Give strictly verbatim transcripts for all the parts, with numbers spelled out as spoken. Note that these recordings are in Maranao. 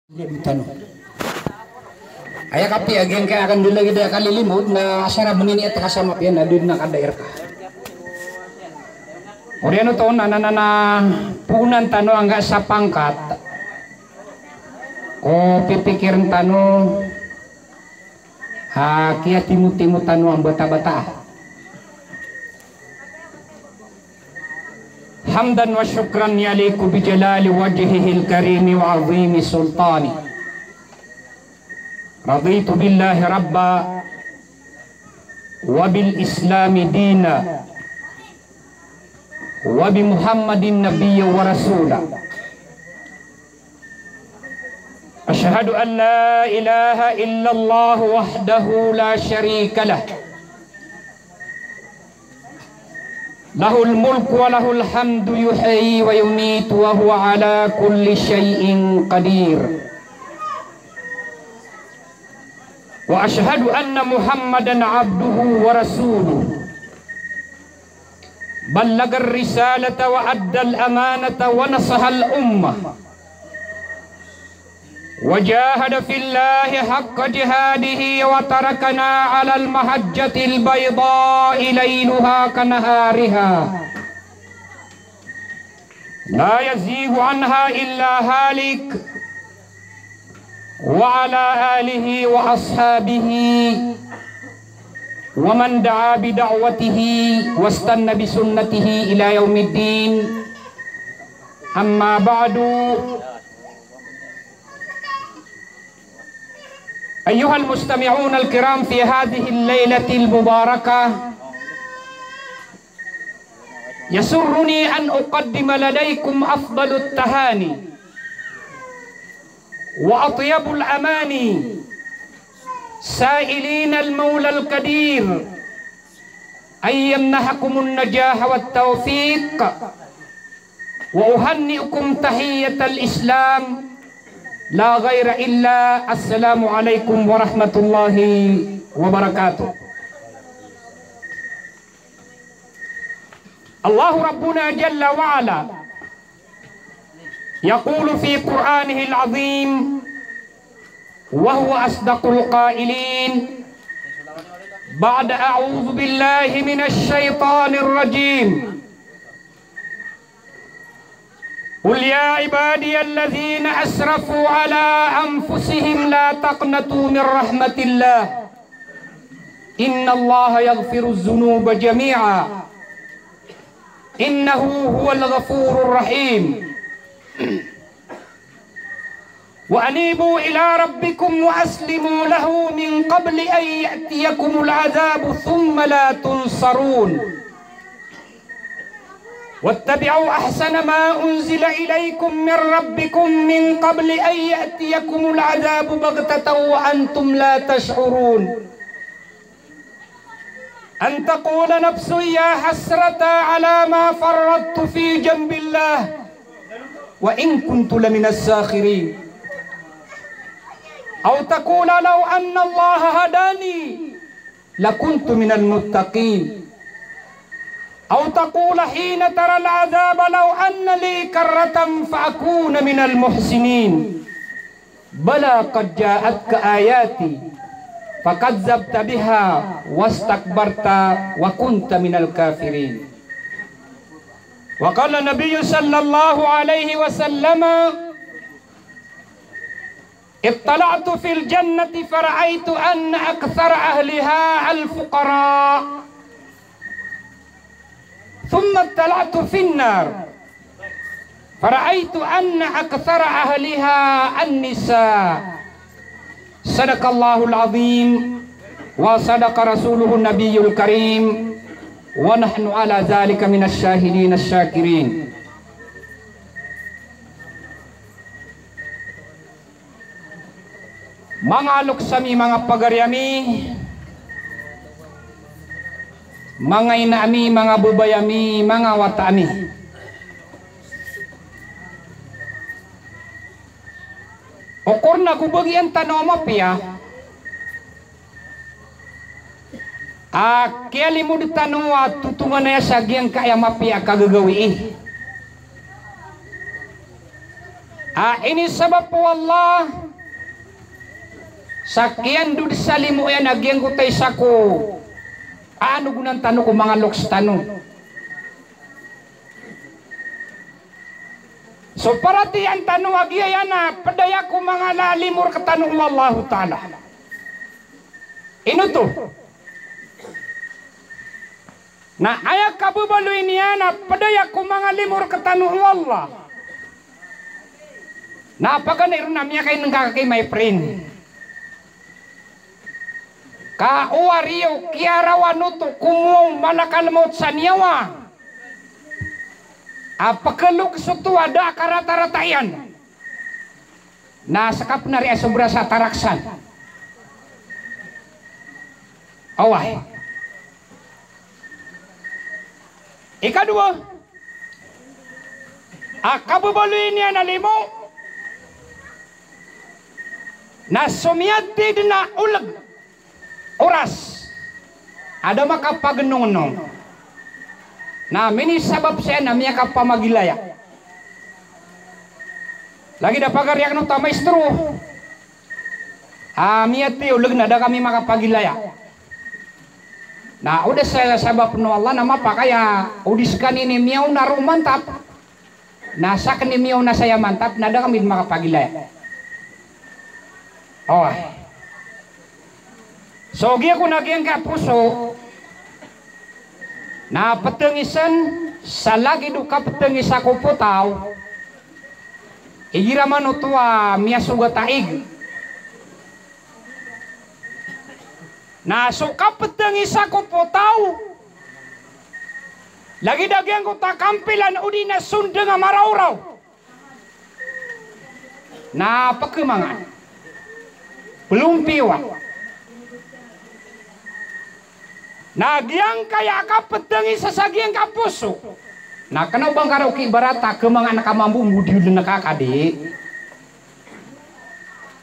Aya kapiya giyangkaya a kandila gida kalilimod na asar a bnini a takasama piya na dn a kadair ka. Oriyan oto na, na, na, na poonan tano angga sa pangkat ko pipikirn tano a kiyatimotimo tano a mbata-bata. حمدا وشكرا يليق بجلال وجهه الكريم وعظيم سلطانه. رضيت بالله ربا وبالإسلام دينا وبمحمد نبيا ورسولا. أشهد أن لا إله إلا الله وحده لا شريك له. له الملك وله الحمد يحيي ويميت وهو على كل شيء قدير. وأشهد أن محمدا عبده ورسوله. بلغ الرسالة وأدى الأمانة ونصح الأمة وجاهد في الله حق جهاده وتركنا على المحجة البيضاء ليلها كنهارها لا يزيغ عنها إلا هالك وعلى آله وأصحابه ومن دعا بدعوته واستن بسنته إلى يوم الدين. أما بعد، أيها المستمعون الكرام، في هذه الليلة المباركة يسرني أن أقدم لديكم أفضل التهاني وأطيب الأماني، سائلين المولى القدير أن يمنحكم النجاح والتوفيق، وأهنئكم تحية الإسلام لا غير إلا السلام عليكم ورحمة الله وبركاته. الله ربنا جل وعلا يقول في قرآنه العظيم وهو أصدق القائلين بعد أعوذ بالله من الشيطان الرجيم: قل يا عبادي الذين أسرفوا على أنفسهم لا تقنطوا من رحمة الله إن الله يغفر الذنوب جميعا إنه هو الغفور الرحيم. وأنيبوا إلى ربكم وأسلموا له من قبل أن يأتيكم العذاب ثم لا تنصرون. واتبعوا أحسن ما أنزل إليكم من ربكم من قبل أن يأتيكم العذاب بغتة وأنتم لا تشعرون. أن تقول نفس يا حسرتى على ما فرطت في جنب الله وإن كنت لمن الساخرين. أو تقول لو أن الله هداني لكنت من المتقين. أو تقول حين ترى العذاب لو أن لي كرة فأكون من المحسنين. بلى قد جاءتك آياتي فكذبت بها واستكبرت وكنت من الكافرين. وقال النبي صلى الله عليه وسلم: اطلعت في الجنة فرأيت أن أكثر أهلها الفقراء، ثم اطلعت في النار فرأيت أن أكثر أهلها النساء. صدق الله العظيم وصدق رسوله النبي الكريم ونحن على ذلك من الشاهدين الشاكرين. Manga loks ami, manga pagari ami, manga ina ami, manga babay ami, manga wata ami. Okor na go bagian tano a mapiya a kiyalimod tano a totonganay sa giyangkaya mapiya a kagagawii. A inisabap o Allah sa kiyandod sa limo iyan a giyangkoto a isa ko, ano, gonan tano ko manga loks tano. So paratiyayaan tano a giya iyan a pd aya ko manga la-, limo rktano o Allahu Ta'ala. Ino oto? Na aya kababaloy niyan a pd aya ko manga limo rktano o Allah. Na paganay ron na miyakainngka ka ki my friend. Ka o wariyo kiyarawan oto ko mowang malakal maut sa niyawa a pkhalokes oto a da a karatarata iyan. Na ska pn a riya so bras a taraksan. Oway. Ikadowa a kababaloy niyan a limo na so miyatid na oleg, oras a da makapagnongnong, na minisabap saya na miyakapamagilaya. Lagid a pagari akn oto a maestro a miyatid oleg na da kami makapagilaya. Na o da saya sabap o Allah na mapakay a o di skaniyan i miyaona roo mantap, na sakn i miyaona saya mantap, na da kami makapagilaya. Oway. So giya kon a giyangkai a poso na ptngisen sa lagid o kaptngisa ko potaw igira man oto a miyasogat a ig. Na so kaptngisa ko potaw, lagid a giyangkoto a kampilan odi na sondng a maraoraw, na pkhamangan, plompiyowan. Na giyangkaya a kaptngisa sa giyangkai a poso na kna o ba ngka roo kibarata khamangan ka mambo mo di oden ka kadi.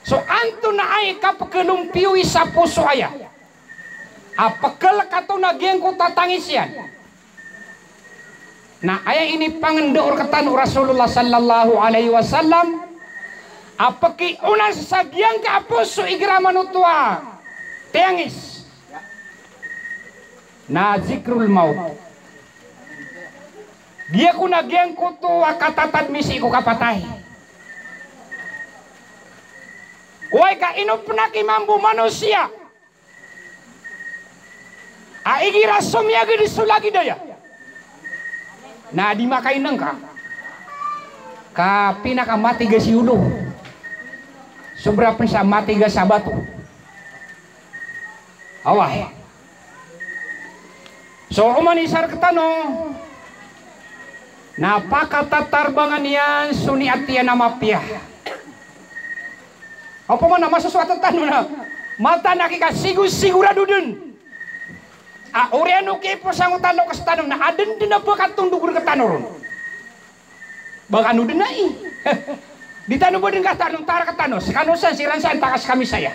So antonaa i kapkhalompiyowi sa poso aya a pkhalkaton a giyangkoto a tangis iyan? Na aya inipangndao rktano o Rasulullah sallallahu alaihi wasallam a pkiona sa giyangkai a poso igira man oto a tiyangis na zikrul maut. Giya kon a giyangkoto a katatadmi sii ko kapatay. Oway, ka ino pn aki mambo manosiya a igira somiyagd so lagid aya na di makainngka ka pinakamatigas i olo, sobra pn sa matigas a bato. Oway. So oman i isa rktano na pakatatarbangan iyan so niyat iyan a mapiya. Opama na masosoat tano na mataan aki ka sigo-, sigurado dn a oriyan o kiiposan o tano ka sa tano na adn dn a pkatondog rktano ron. Ba kano dn ai. Di tano ba dn katawan o antaa rktano, skano san, siran san, takas kami saya.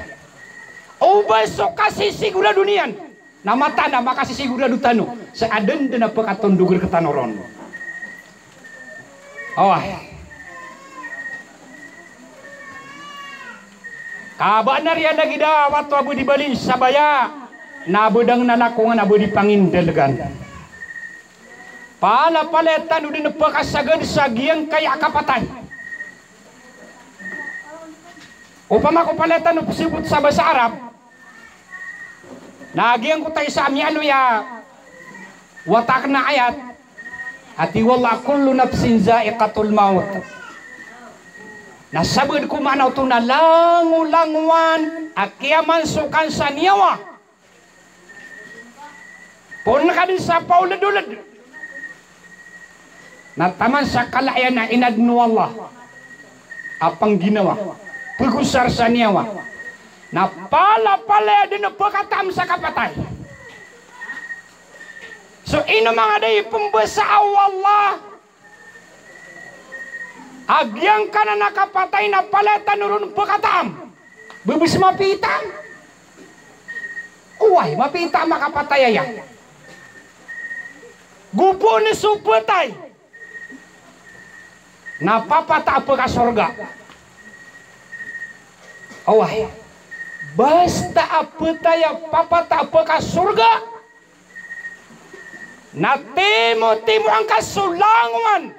O ba so kasisigurado niyan na mataan a makasisigurado tano sa adn dn a pkatondog rktano ron. Oway. Ka ba na riyan lagid a wato a ba di balin sa baya na ba dang na lakongan a ba di pangindalgan. Palapalaya tano dn pkasagad sa giyangkaya a kapatay. Opama ko palaya tano psibot sa basa Arab, na giyangkoto a isa a miyaaloy a wata akn a ayat a tig o Allah, "Kullu nafsin za'iqatul maut." Na sabaad ko maana oto na langolangowan a kiyamansokan sa niyawa. Poon ka dn sa paoledoled. Na taman sa kala iyan a inadn o Allah a pangginawa, pegosar sa niyawa. Na palapalaya dn pekataam sa kapatay. So ino manga da i pembasa o Allah a giyangkanan a kapatay na palaya tano ron pekataam. Bebes mapiya i taam. Oway, mapiya i taam a kapatay aya. Go poon so petay. Na papata a pkasorga. Oway. Basta a ptay a papata a pkasorga, na timotimoan ka so langowan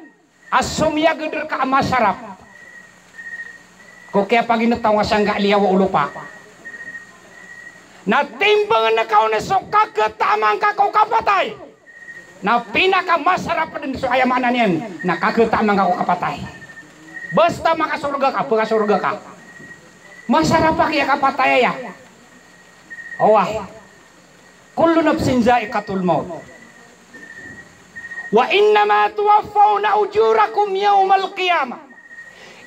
a somiyagd rka a masarap ko kiyapagintaw nga sangka liyawaw o lopa. Na timbangn ka on so kaktaman ka ko kapatay. Na pinakamasarap dn so, aya maana niyan na kaktaman ka ko kapatay. Basta makasorga ka, pkasorga ka. Masarap a kiyakapatay aya. Oway. Kullu nafsin dha'iqatul maut. Wa innama tuwaffawna ujurakum yawmal qiyamah.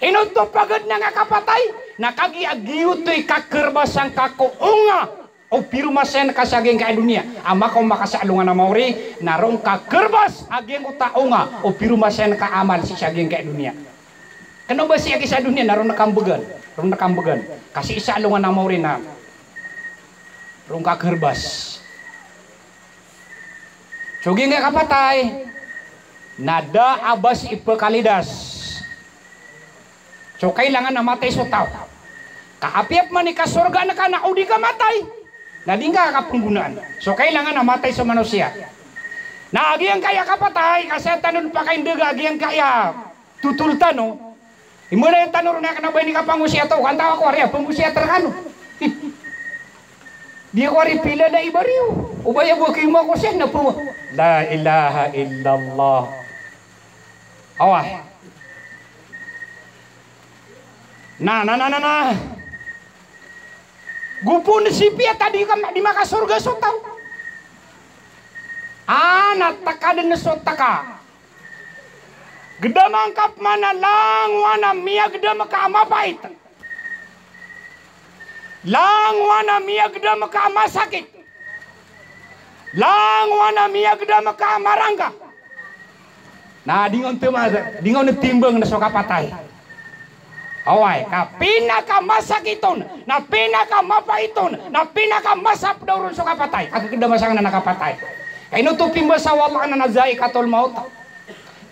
Ino oto pagad na nga kapatay, na kagiya giyoto i kakerbas angka ko onga o piromasayan ka sa giyangkai a doniya. A makaoma ka sa alongan a maori, na roo ngka kerbas a giyangkoto a onga o piromasayan ka a amal sii sa giyangkai a doniya. Kna o ba sii aki sa doniya na roo ngka mbegan, roo ngka mbegan. Ka sii sa alongan a maori na roo ngka kerbas. So giyangkai a kapatay na da a ba sii pkalidas. So kailangan a matay so taw. Ka apiya pman i kasorgaan ka na o di ka matay, na di ngka kapnggonaan. So kailangan a matay so manosiya. Na giyangkai a kapatay, ka saya tano dn pakaindaga giyangkai a totol tano. Imbalay tano ron a kna ba ini kapangosiyat o, ka antaa ko ari a pangosiyat rkano. Di ko ari pilala i bariyo. O ba aya bo kimo ko siya na po. La ilaha illallah. Oway. Na, na, na, na, na. Go pn sii piya ta di ka, di makasorga so taw. A, na taka dn so taka. Gdam angka pman a langowan a miyagdam ka a mapait. Langowan a miyagdam ka a masakit. Langowan a miyagdam ka a marangga. Na di nga on tma-, di nga on timbang na so kapatay. Oway, ka pinakamasakit on, na pinakamapait on, na pinakamasapdaw ron so kapatay. Ka kagdama sangkanan a kapatay. Ka ino oto pimbasa o Allah anan a dha'iqatul maut.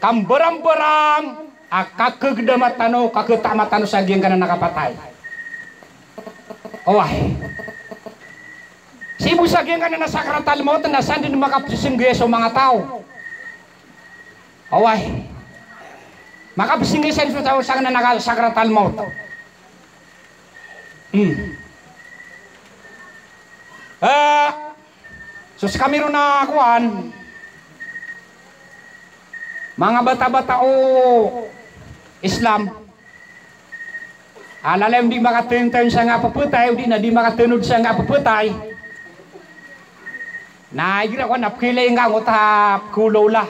Ka mbarambaram a kakagdama tano, kakatama tano sa giyangkanan a kapatay. Oway. Sii bo sa giyangkanan a sakratal maut na san dn makapsnggaya so manga taw. Oway. Makapsnggaya san so taw sangkanan a sakratal maut. Hmm. Eh, so skami ron a kowan, manga batabata o Islam, a lalayon di makatntayon sangka pphatay, odi na di makatanod sangka pphatay. Na igira kowan a pkhailay ngka angkoto a pkhaolaola.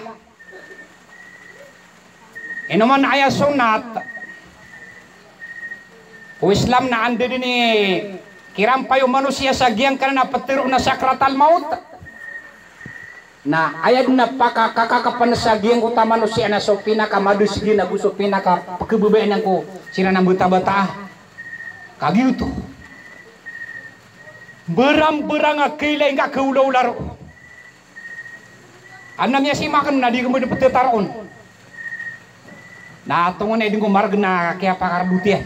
Ino man aya sunnat o Islam na anda dn i kirampay o manosiya sa giyangkanan a ptharoon a sakratal maut. Na aya dn a pakakakakapn sa giyangkoto a manosiya na so pinakamadosgi nago so pinakapkhababayaan ko siran a mbatabata. Kagiya oto. Mbarambarang a khailay ngka khaolaola roo. Adn a miyasimak on na di ka mbd ptharoon. Na tonganay dn ko margn a kiyapakardotiyan.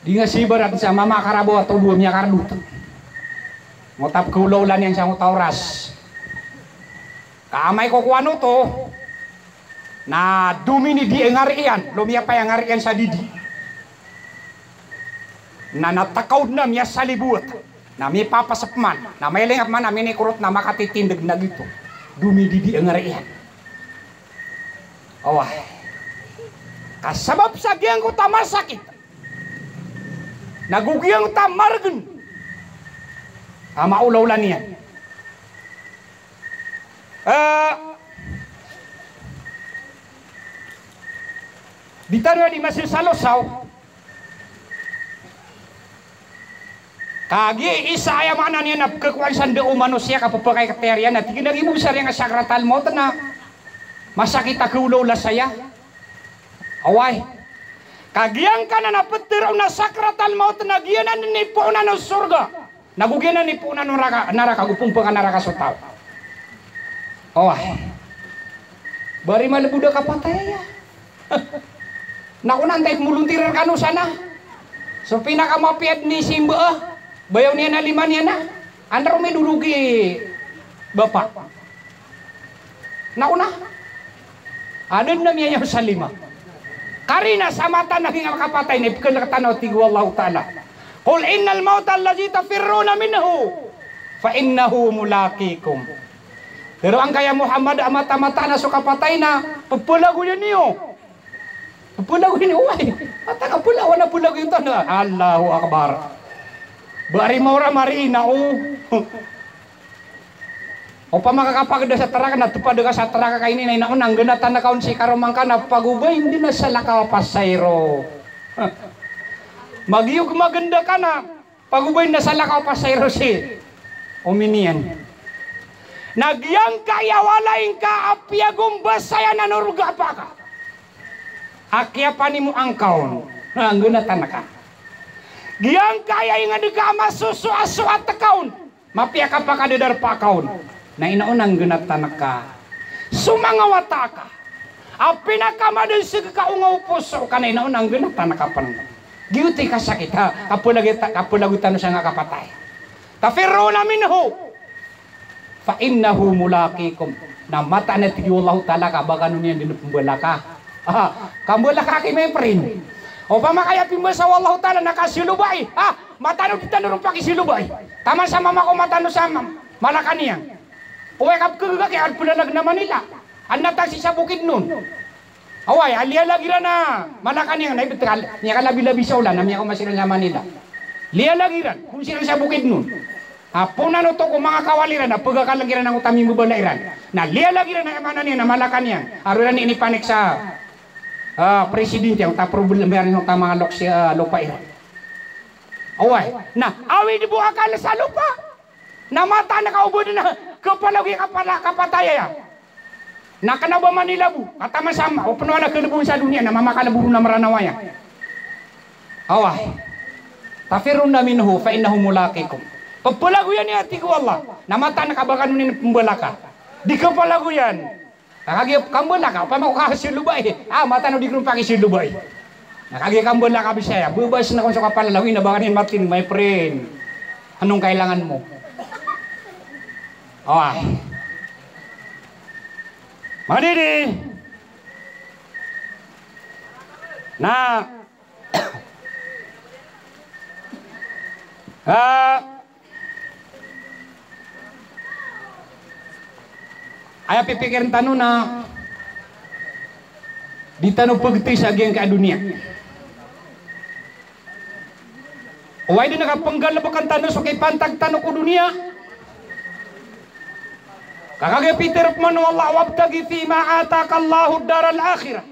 Di nga sibarat sa mama karabo a tobo a miyakardot. Ngoto a pkhaolaola niyan sangkoto a oras. Ka amay ko kowan oto, na domini di a ngari iyan, lomiyapay a ngari iyan sa didi. Na natakaw dn a miyasalibot, na mipapasp man, na mailay ngka pman a minikorot na makatitindg na giyoto. Domini di a ngari iyan. Oway. Ka sabap sa giyangkoto a masakit. Na go giyangkoto a margn a maolaola niyan. Eh, di tano di masisalosaw. Kagiya isa aya maana niyan na pkhakowan sa ndao o manosiya ka ppkhaiktiyar iyan, na tig iyan a giya bo sa giyangkai a sakratal maut na masakit a khaolaola saya. Oway. Ka giyangkanan a ptharoon a sakratal maut na giyanan i poonan o sorga. Nago giyanan i poonan o naraka, naraka, go pn pkanaraka so taw. Oway. Ba ari malbod a kapatay aya. Na ko na antai pmolontir rkano sana. So pinakamapiya dn i simba a bayaw niyan a lima niyan a. Anda ron midorog i bapa. Na ko na. Adn a miyayaw sa lima. Karina sa mata na giyangkai a kapatay na ipkhalk tano, tig o Allahu Ta'ala: "Qul innal mawta alladhi tafirruna minhu fa innahu mulaqikum." Tharoa ngka ya Muhammad a mata-mata na so kapatay na pphalagoyan iyo. Pphalagoyan iyo, oway. Mata ka pphalagoyan, pphalagoyan tano. Allahu Akbar. Ba ari mawra marina o. Opama ka kapagda sa traka na tpad ka sa traka ka ini na ino na nggnatan ka on si karoma ngka na pagobayn dn a salakaw a pasahero. Magiyog maganda ka na pagobayn dn a salakaw a pasahero si omi niyan. Na giyangkai a walay ngka a piyagombasaya na norogapa ka a kiyapanimoa ngka on, na nggnatan ka. Giyangkai a ingd ka a masosoasoat ka on, mapiya ka pakadadarpa ka on, na ino na nggnatan ka. So manga wata ka a pinakamadn sii ka onga o poso ka na ino na nggnatan ka pn. Giyoto i kasakit a kaphalagi-, kaphalagod tano sangkai a kapatay. Tafirruna minhu fa innahu mulaqikum. Na mataan a tig o Allahu Ta'ala ka ba kano niyan dn pmbalaka. Ah, kambalaka ki, my friend. Opama ka aya pimbasa o Allahu Ta'ala na kasilobai. Ah, mataan o di tano ron pakisilobai. Taman sa mama ko, mataan o sa ma-, Malacañang. Oway, kapkhaga ki a pnalag na Manila. Adn a taxi sa Bukidnon. Oway, a liyalag iran a Malacañang na ibtad ka, miyakalabi-labi sa olan na miyakaoma siran sa Manila. Liyalag iran, kon siran sa Bukidnon. A ponan oto ko manga kawali ran a pagakalk iran angkoto a mimbabala iran. Na liyalag iran a aya maana niyan a Malacañang. A roo iran inipanik sa, ah, presidente angkoto a problema iran angkoto a manga loks-, ah, lopa iran. Oway, na awid bo akal sa lopa. Na mataan ka o ba dn a kapalagoy a kapala-, kapatay aya. Na kna o ba Manila bo, ka taman sa ma-, o pn o ana kalbon sa doniya na mamakalbo ron a Mranaw aya. Oway. Tafirruna minhu fa innahu mulaqikum. Pphalagoyan iyo, tig o Allah. Na mataan ka ba kano niyan pmbalaka. Di kapalagoyan. Na kagiya kambalaka, opama ko kasilobai. Ah, mataan o di ko ron pakisilobai. Na kagiya kambalaka bisaya, bebas na kon so kapalalagoy na ba kano niyan matindg, my friend. Anong kailangan mo? Oway. Manga didi. Na, ah, aya pipikirn tano na di tano pagtay sa giyangkai a doniya. Oway, di na kapnggalbkn tano so kipantag tano ko doniya. Ka kagiya pitharo pman o Allah, "Wabtaghi fima ataka Allahu ad-daral akhirah.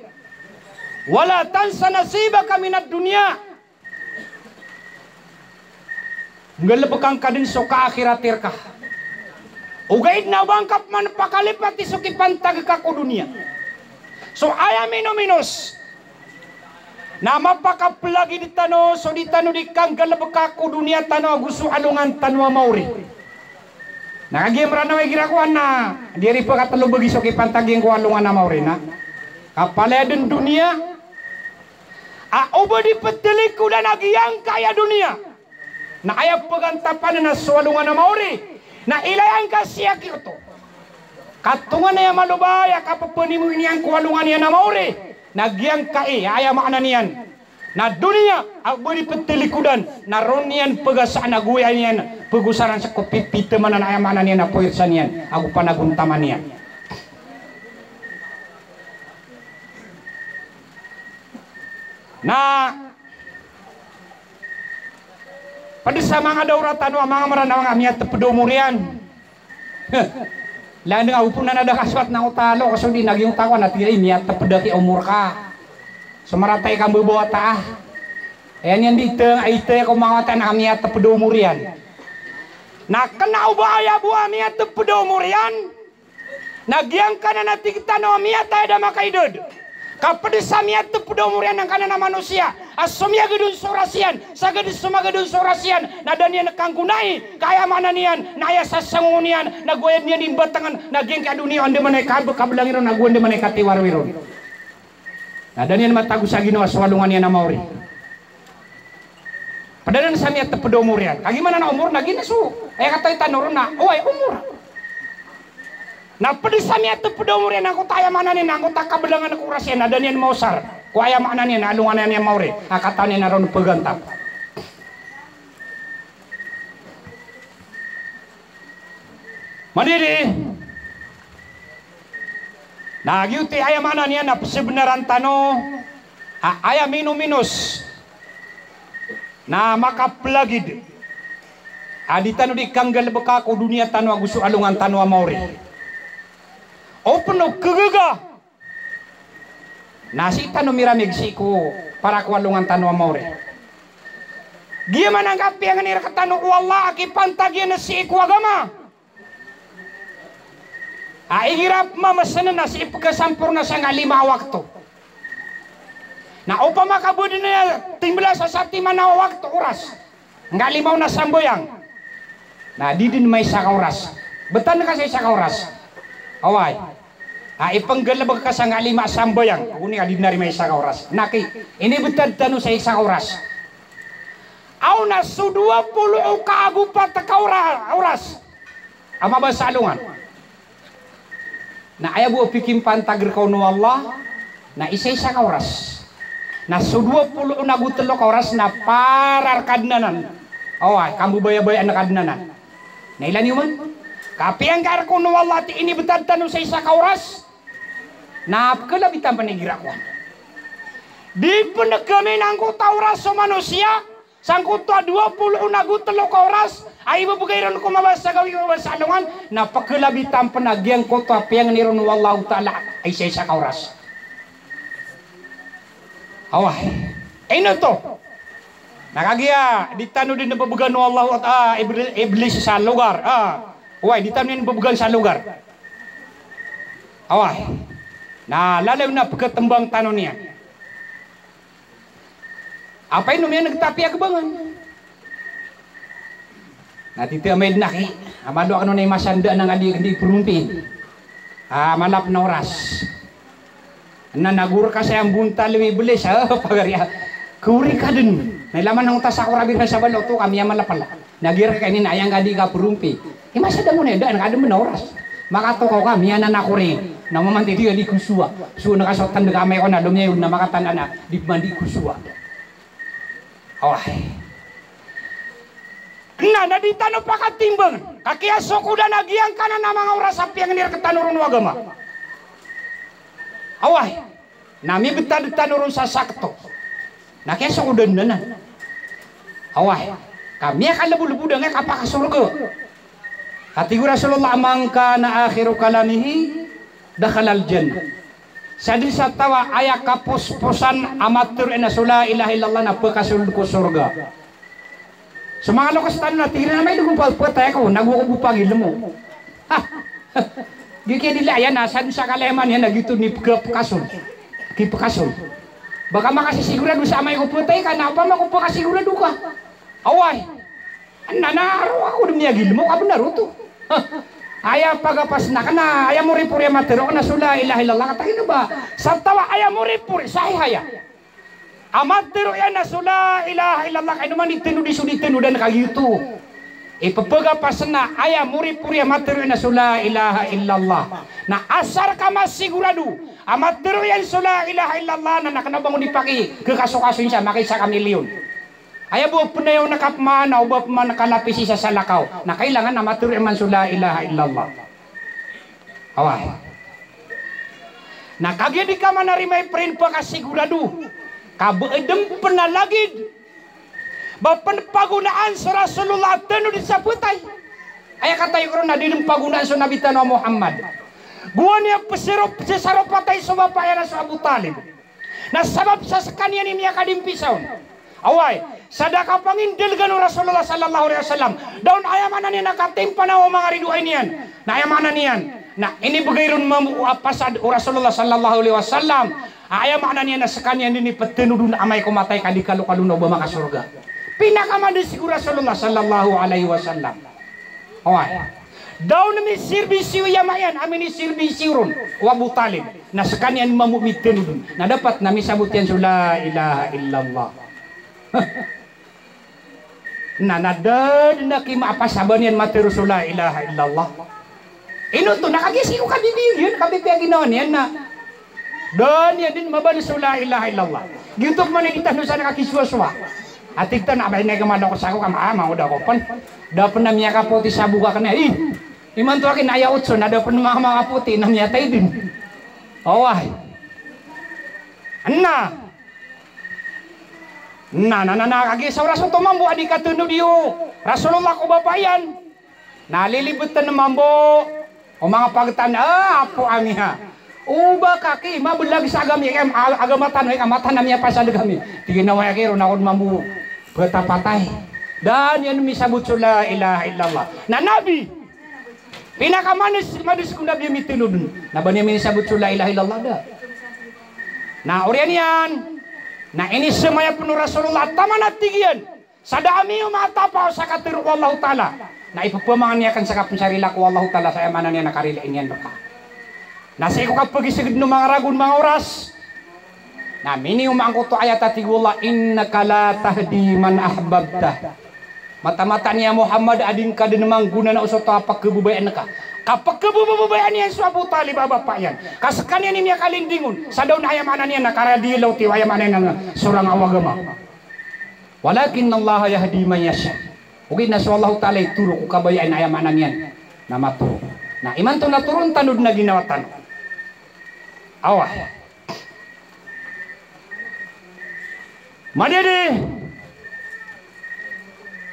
Wala tansa nasibaka minad dunya." Nggalbka ngka dn so kaakhirati rka. Ogaid na o ba ngka pman pakalipati so kipantag ka ko doniya. So aya minominos na mapakaplagid tano so di tano di kanggalbka ko doniya tano ago so alongan tano a maori. Na kagiya Mranaw igira kowan na di ari pkatlo bagi so kipantag iyan ko alongan a maori na kapalaya dn doniya. A o ba di ptlikodan a giyangkai a doniya na aya pgantapan na so alongan a maori na ilaya ngka siya giyoto. Ka tonganay a maloba aya kappanimoon iyan ko alongan iyan a maori na giyangkai a aya maana niyan na doniya a o ba di ptlikodan na roo niyan pgasaan ago aya niyan pgosaran sa ko pipitamanan a aya maana niyan a powirsa niyan ago panagontaman iyan. Na pd sa manga dawra tano a manga Mranaw a manga miyatpd a omor iyan. Lagid a opama na da kasowat na o talo, kaso di naging otak ko na tig iyan i miyatpd aki a omor ka. So marata i kambabawata a. Aya niyan di itn, itn ko manga wata na miyatpd a omor iyan. Na kna o ba aya bo a miyatpd a omor iyan. Na giyangkanan a tig tano a miyatay a da makaidad. Ka pd sa miyatpd a omor iyan angkanan a manosiya a somiyagad on so oras iyan, sagad somagad on so oras iyan na da niyan kanggonai, ka aya maana niyan na aya sasangon iyan na go aya niyan imbatangan na giyangkai a doniya o andamanaya i kabkablangi ron ago andamanaya i katiwaro iron. Na da niyan matago sa ginawa so alongan iyan a maori. Pd anan sa miyatpd a omor iyan. Kagiya maana na omor na giya na so aya kataya tano ron na, oway, omor. Na pd sa miyatpd a omor iyan angkoto a aya maana niyan na angkoto a kablangan ko oras iyan na da niyan maosar ko aya maana niyan na alongan iyan a maori a katawan iyan a ron pagantap. Manini na giyoto i aya maana niyan na pzabnaran tano a aya minominos na makaplagid a di tano di kanggalbka ko doniya tano ago so alongan tano a maori. O pn o kagaga na sii tano miramig sii ko para ko alongan tano a maori. Giya man angka piyangni rktano o Allah a kipantag iyan sii ko agama. A igira pmamsn na sii pkasamporna sangka lima a wakto. Na opama ka bo dn a timbla sa satiman a wakto, oras, angka lima on a sambayang, na di dn maisa ka oras. Btad ka sa isa ka oras. Oway. A ipnggalbk ka sangka lima a sambayang, odi na di dn ari maisa ka oras. Na ki, inibtad tano sa isa ka oras. Aw na so dowa polo o kaagopat ka ora-, oras a mabasa alongan. Na aya bo a pikimpantag rka on o Allah na isaisa ka oras. Na so dowa polo on ago tlo ka oras na para rka dn anan. Oway, kambabayabayaan ka dn anan. Na ilay niyo man. Ka piyangni rka on o Allah a tig inibtad tano sa isa ka oras, na pkhlabi tampn igira kowan. Di pn kami na angkoto a oras o manosiya, sangkoto a dowa polo on ago tlo ka oras a ibbgay ron ko mabasa gawii, mabasa alongan, na pkhlabi tampn a giyangkoto a piyangni ron o Allahu Ta'ala a isaisa ka oras. Oway. Ino oto? Na kagiya di tano dn bbgan o Allahu Ta'ala, Ibli-, Iblis sa logar. Ah. Oway, di tano dn bbgan sa logar. Oway. Na lalayon a pkhatmbang tano niyan. Apa ino miyan'g tapi a kbangan? Na titi amay dn aki, a malo akn on a imasanda na nga di, di prompi. A, malap na oras. Na nago rka saya mbontal i Iblis, a, pagari a. Kori ka dn. Na ilay man angkoto a sakor a bira sa balo oto ka miyamalapala. Na giyangkai ini na aya nga di ka prompi. Imasanda mo na aya daan ka dn a oras. Makatokaw ka, miyanan a kori. Na mamantidi ka di kosowa. So na ka so tanda ka amay ko na lomiyayon na makatanda na di pman di kosowa. Oway. Na, na di tano pakatimbang. Ka kiyasokodan a giyangkanan a manga oras a piyangni rktano ron o agama. Oway. Na mibtad tano ron sa sakto. Na kiyasokodan anan. Oway. Ka miyakalbolbod angkai a kapakasorga. Ka tig o Rasulullah, "Man kana akhiru kalamihi dakhalal jannah." Sadn sa taw a aya kaposposan a matharo iyan a so la ilaha illallah na pkasold ko sorga. So manga loks tano na tig iran a amay dn ko phatay ako, nago ako bo pangilmo. Ha! Giya kiyadilaya na sadn sa kalayaman iyan na giyoto i pkapkasold. Kipkasold. Ba ka makasisigurado sa amay ko phatay ka, na opama ko pkasigurado ka. Oway. Na, na roo ako dn miyagilmo ka bnar oto. Ha! Aya pagapasn akn na aya moripori a matharo akn na so la ilaha illallah, katawan ino ba? Sa taw a aya moripori, sahih aya. A matharo iyan a so la ilaha illallah, ka ino man di tano di so di tano dn ka giyoto. Ipphagapasn a aya moripori a matharo iyan a so la ilaha illallah. Na asar ka masigurado a matharo iyan so la ilaha illallah na, na kna o ba ngka di pakikakasokasoin sa makaisa ka milyon. Aya bo a pnayawn ka pman na o ba pman kalapisi sa salakaw. Na kailangan a matharo iyan man so la ilaha illallah. Oway. Na kagiya di ka manarima i prin pakasigurado, ka ba dn pn a lagid ba pn pagonaan so Rasulullah a tano dn sa phatay. Aya kataya ko ron na di dn pagonaan so Nabi tano a Muhammad. Gowani a psaro-, psaro patay so bapa iyan a so Abu Talib. Na sabap sa skaniyan i miyakadimpisaw. Oway, sa da ka pangindlgan o Rasulullah sallallahu alaihi wasallam. Da on aya maana niyan na katimpana o manga ridoay niyan. Na aya maana niyan na inibgay ron mambo a pasad o Rasulullah sallallahu alaihi wasallam Aya maana niyan na sekaniyan dn i petenod on amay ko matay ka di kalokalo na o ba makasorga. Pinakamadis ko Rasulullah sallallahu alaihi wasallam. Oway. Da on misirbisiyo i ama iyan a minisirbisiyo ron o Abu Talib. Na sekaniyan mambo mitenod on. Na dapat na misabot iyan so la ilaha illallah. Na, na da dn a kimaapasaba niyan matero so la ilaha illallah. Ino oto, na kagiya sii ko kabibiyo niyan, kabibiya ginawa niyan na. Da niyan dn mabales so la ilaha illallah. Giyoto pman i di tano san kakisowasowa. A tig tano a ba inay ka malokos ako ka ma-, a, mangoda ako pn. Da pn a miyakapoti sa bok akn a, ih. Imanto aki na aya otso na da pn maka-, makapoti na miyatay dn. Oway. Na. Na, na, na, na, kagiya sa oras oto mambo a di katenod iyo Rasulullah ko bapa iyan. Na lilibeten mambo o manga pagtan, a, apo ami ha. O ba kaki, mabelag sa agami, em, a-, agama tano, em, a mata na miyapasad kami. Tig iyan a oway aki, ron ako dn mambo petapatay. Da niyan misabot so la ilaha illallah. Na Nabi, pinakamanis, manis ko Nabi a mitenod on. Na ba niyan minisabot so la ilaha illallah da. Na oriyan iyan, na inisemaya pn o Rasulullah, taman a tig iyan, sa da ami o matapa sa katero o Allahu Ta'ala. Na ipepamangan iyan akn sa kapnsarila ko Allahu Ta'ala sa aya maana niyan na karilai niyan rka. Na sii ko kapagiseged o manga ragon, manga oras. Na miniyoman ko oto ayat a tig o Allah, "Innaka la tahdi man ahbabta." Mataan-mataan a Muhammad a di ngka dn manggonanao so taw a pkhababayaan ka. Ka pkhababayaan iyan so Abu Talib a bapa iyan. Ka sekaniyan i miyakalinding on. Sa da on aya maana niyan na karadiya law tiyo aya maana niyan na sorang a agama. "Walakinnallaha yahdi man yasha." Ogaid na so Allahu Ta'ala i toro ko kabayaan aya maana niyan na matoro. Na imanto na toron tano dn a ginawa tano. Awa. Madidi.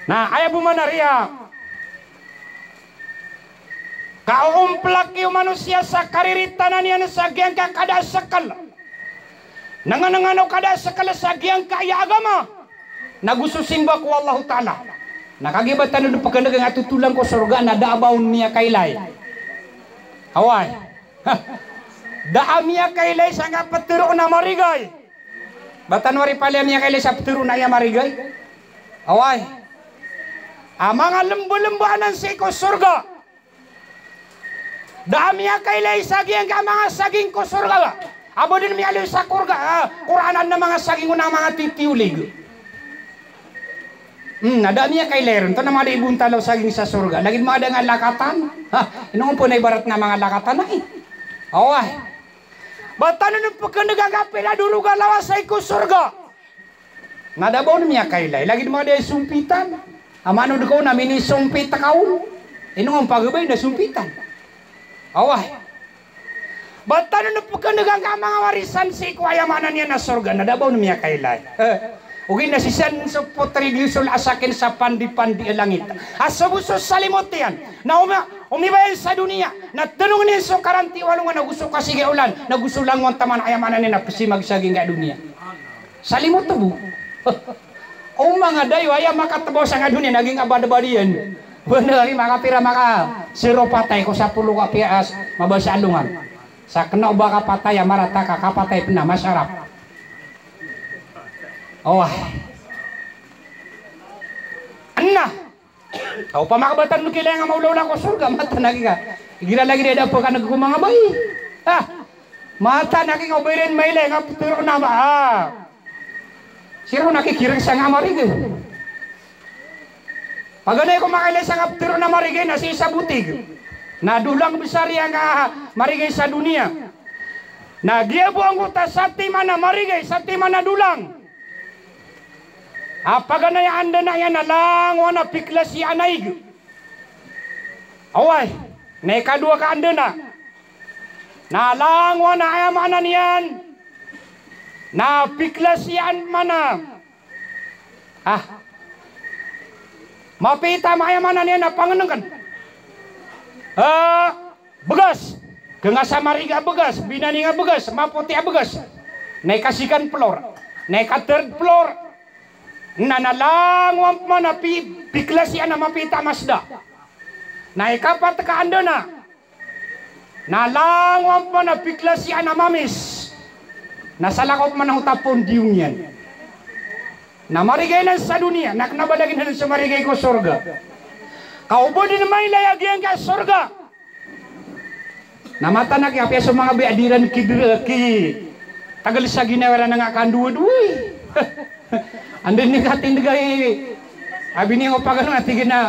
Na aya bo man a riya ka o omplak iyo manosiya sa kariritanan iyan sa giyangka kada a sekel. Nengnengan o kada a sekel sa giyangkaya agama. Na go so simba ko Allahu Ta'ala. Na kagiya ba tano dn pkhandagang a totolan ko sorga na da a ba on miyakailay. Away. Da a miyakailay sangka ptharoon a marigay. Ba tano ari pali a miyakailay sa ptharoon a aya marigay. Away. A manga lembalemba anan sii ko sorga. Da a miyakailay sa giyangka a manga saging ko sorga. A ba dn miyaaloy sa korga, a, Qur'an a manga saging on a manga titiyolig. Hmm, na da a miyakailay ron. Antonaa i manga da i bontal o saging sa sorga. Lagid manga da nga lakatan. Ha, ino ngka pn a ibarat na manga lakatan ai. Away. Ba tano dn pkhandagang a pira dorog a lawas sii ko sorga. Na da a ba on miyakailay, lagid manga da i sompitan. A manod ka on a minisompit ka on. Ino ngka pagabay na sompitan. Away. Ba tano dn pkhandagang a manga warisan sii ko aya maana niyan a sorga, na da a ba on miyakailay. Eh, ogaid na sii san so potri diyoso a sakin sa pandi-pandi a langit. A so bo so salimot iyan. Na oma, omiba iyan sa doniya. Na tanong iyan so karanti o alongan, na go so kasigi a olan, na go so langowan taman a aya maana niyan a psimagsaging a doniya. Salimot bo. O manga dayo, aya makatbaw sangka doniya na giyangka badbad iyan. Bnar i makapira, maka sero patay ko sapolo ka piyaas, mabasa alongan. Sa kna o ba kapatay a marata ka kapatay pn a masarap. Oway. Anna. Aw, opama ka ba tano dn kailay nga maolaola ko sorga, mataan aki ka. Igira lagid a da pkaneg ko manga bai. Ha? Mataan aki ka o ba iran mailay nga ptharoon a ma-, a. Sii ron aki kireg sangka marigay. Paganay ko makailay sangka ptharoon a marigay na sii sa botig. Na dolang bsar iyan ka marigay sa doniya. Na giya bo angkoto a satiman a marigay, satiman a dolang. A paganay a andana iyan na langowan a piklasiyaan a ig. Oway, na ikadowa ka andana. Na langowan a aya maana niyan na piklasiyaan mana. Ah. Mapiita ma aya maana niyan na pangnengken. Ah. Bgas. Kengasa mariga a bgas, binaning a bgas, mapoti a bgas. Na ika second floor. Na ika third floor. Na, na langowan pman a pi-, piklasiyaan a mapiita a Mazda. Na ikapat ka andana. Na langowan pman a piklasiyaan a mamis. Na salakaw pman a ngota pondiyong iyan. Na marigay anan sa doniya, na kna ba lagid anan so marigay ko sorga. Ka o ba dn mailay a giyangkai a sorga. Na mataan a ki apiya so manga baya a di ran kidr-, kitagl sa ginawa iran a nga kandowadowa i. Anda dn i katindga i, a biniyan ko pagano a tig iyan a,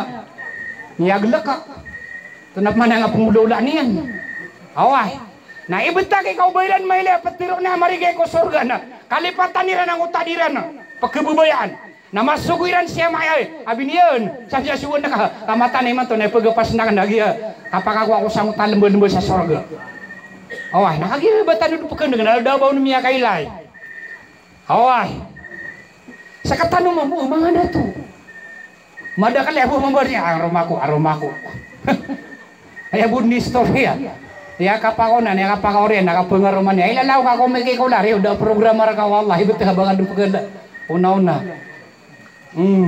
miyaglk ka. Tonaa pman a nga pngolawla niyan. Oway. Na ibtad ki ka o ba iran mailay a ptharoon a marigay ko sorga na kalipatan iran a ngota di ran pkhababayaan. Na masogo iran sii a maya, a biniyan, sa miyasogo na ka, ka mataan imanto na ipgapasn akn a giya kapakakowa ko sa ngota lmbalmbal sa sorga. Oway, na kagiya ba tano dn pkhan'g na da ba on miyakailay. Oway. Sktano mambo, manga dato. Madakl aya bo mambo a roma ko, a roma ko. Aya bo dn istoriya. Aya kapakaonan, aya kapakaoriyan, na kapangaroman iyan. Ilalaw ka ko mikikola, riyo da programa rka, wallahi, btad ka ba nga dn pkhala. Ona-ona. Hmm.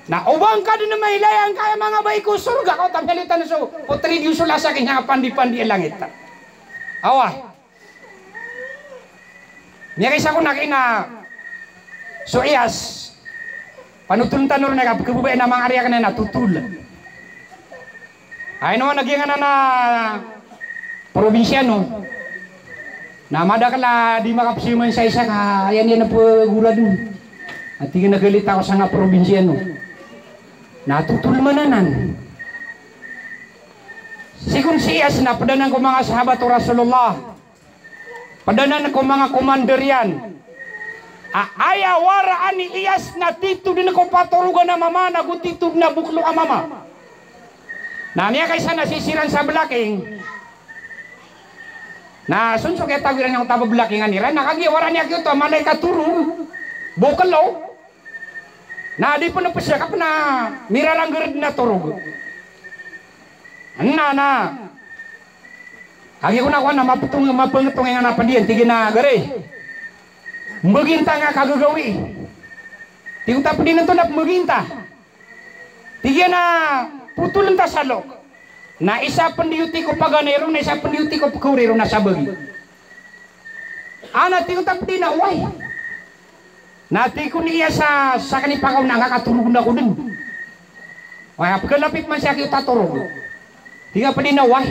Na o ba ngka dn mailay angkaya manga bai ko sorga, ka o ta miyailay tano so, o tridiyo so lasa kn a pandi-pandi a langit. Oway. Miyakaisa ko na kina so iyas. Panotoln tano ron a kapkhababayaan a manga ari akn a totol. Ay no, na giyanganan a probinsyano. Na madakl a di makapsiman sa isa ka, ayan, iyan a pgoradn. Na tig iyan a galita ako sa nga probinsyano. Na totol man anan. Sii kon si Iyas na pd anan ko manga sahabat o Rasulullah. Pd anan ko manga commander iyan. A, aya waraan i Iyas na tito dn ko patorogan a mama, nago tito dn a boklo a mama. Na miyakaisa na sii siran sa blaking. Na son so kiyatago iran iyan ko tabablakingan iran, na kagiya waraan iyan giyoto a mala i katorog, boklo. Na di pn pzakap na miraranggrd na torog. Na, na. Kagiya ko na kowan na maptong, mapngtong iyan a pd iyan, tig iyan a gari. Mbginta nga kagagawii. Tig o ta pd iyan antonaa pn mbginta. Tig iyan a potoln ta sa lok. Na isa pn diyoti ko paganay ron, na isa pn diyoti ko pkhawri ron a sabagi. Ana, tig o ta pd iyan a oway. Na tig kon i Iyas a sakn i pakaw na nga katorog ako dn. Oway, a pkhalapit man sii a giyoto a torog. Tig a pd iyan a oway.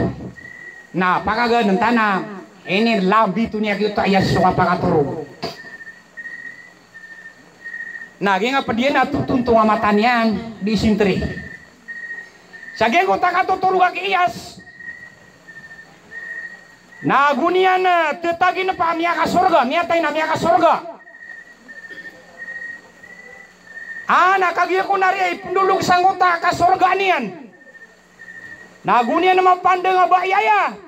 Na pakagann ta na inilambit on iyan a giyoto a Iyas so kapakatorog. Na giyangkai a pd iyan a totontong a mata niyan, di sintri. Sa giyangkoto a katotorog aki Iyas. Na ago niyan, eh, ttagin a miyakasorga, miyatay na miyakasorga. Ana, kagiya kon ari a ipndolog sangkoto a kasorga niyan. Na ago niyan mapandang a bai aya.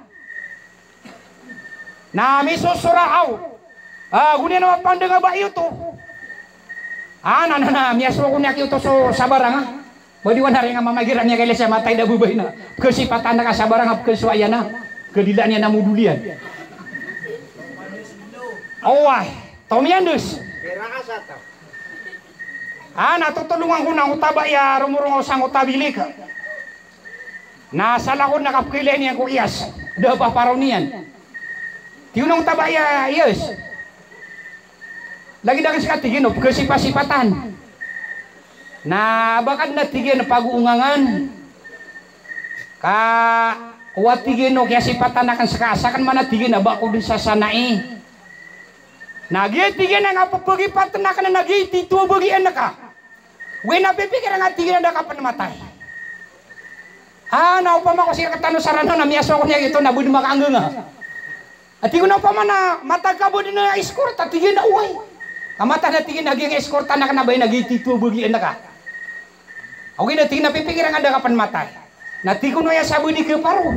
Na misosoraaw. Ago niyan mapandang a bai oto. Ana, na, na, miyasowa kon iyan a giyoto so sabarang a. Ba di wan ari nga mamagiran iyan ka ilay sa matay da babay na pkhasipatan ka sabarang a pkhasowa iyan a. Khadilaan iyan a modol iyan. Oway, tomiyandis. Ana, totolongan ko na angkoto a bai a romorongaw sangkoto a bilik. Na salakaw na kapkhailay niyan ko Iyas, da a paparao niyan. Tig o na angkoto a bai a Iyas. Lagid akn ska, tig iyan, o pkhasipasipatan. Na ba ka dn a, tig iyan, pagoongangan. Ka, owa, tig iyan, o kiyasipatan akn ska, sakn man a, tig iyan, a ba ko dn sasanai. Na giya, tig iyan, a nga pphagipaten akn na giya i tito a bagian ka. Ogaid na pipikir nga, tig iyan, a da ka pn matay. Ana, opama ko sii rktano sa Ranaw na miyasowa kon iyan giyoto na bo dn makaangganga. A tig o na opama na matag ka bo dn a escort, a tig iyan a oway. Ka mataan a tig iyan a giyangkai a escort akn a ba ina giya i tito a bagian ka. Ogaid na tig iyan a pipikir nga da ka pn matay. Na tig o na aya sa bo di khaparo.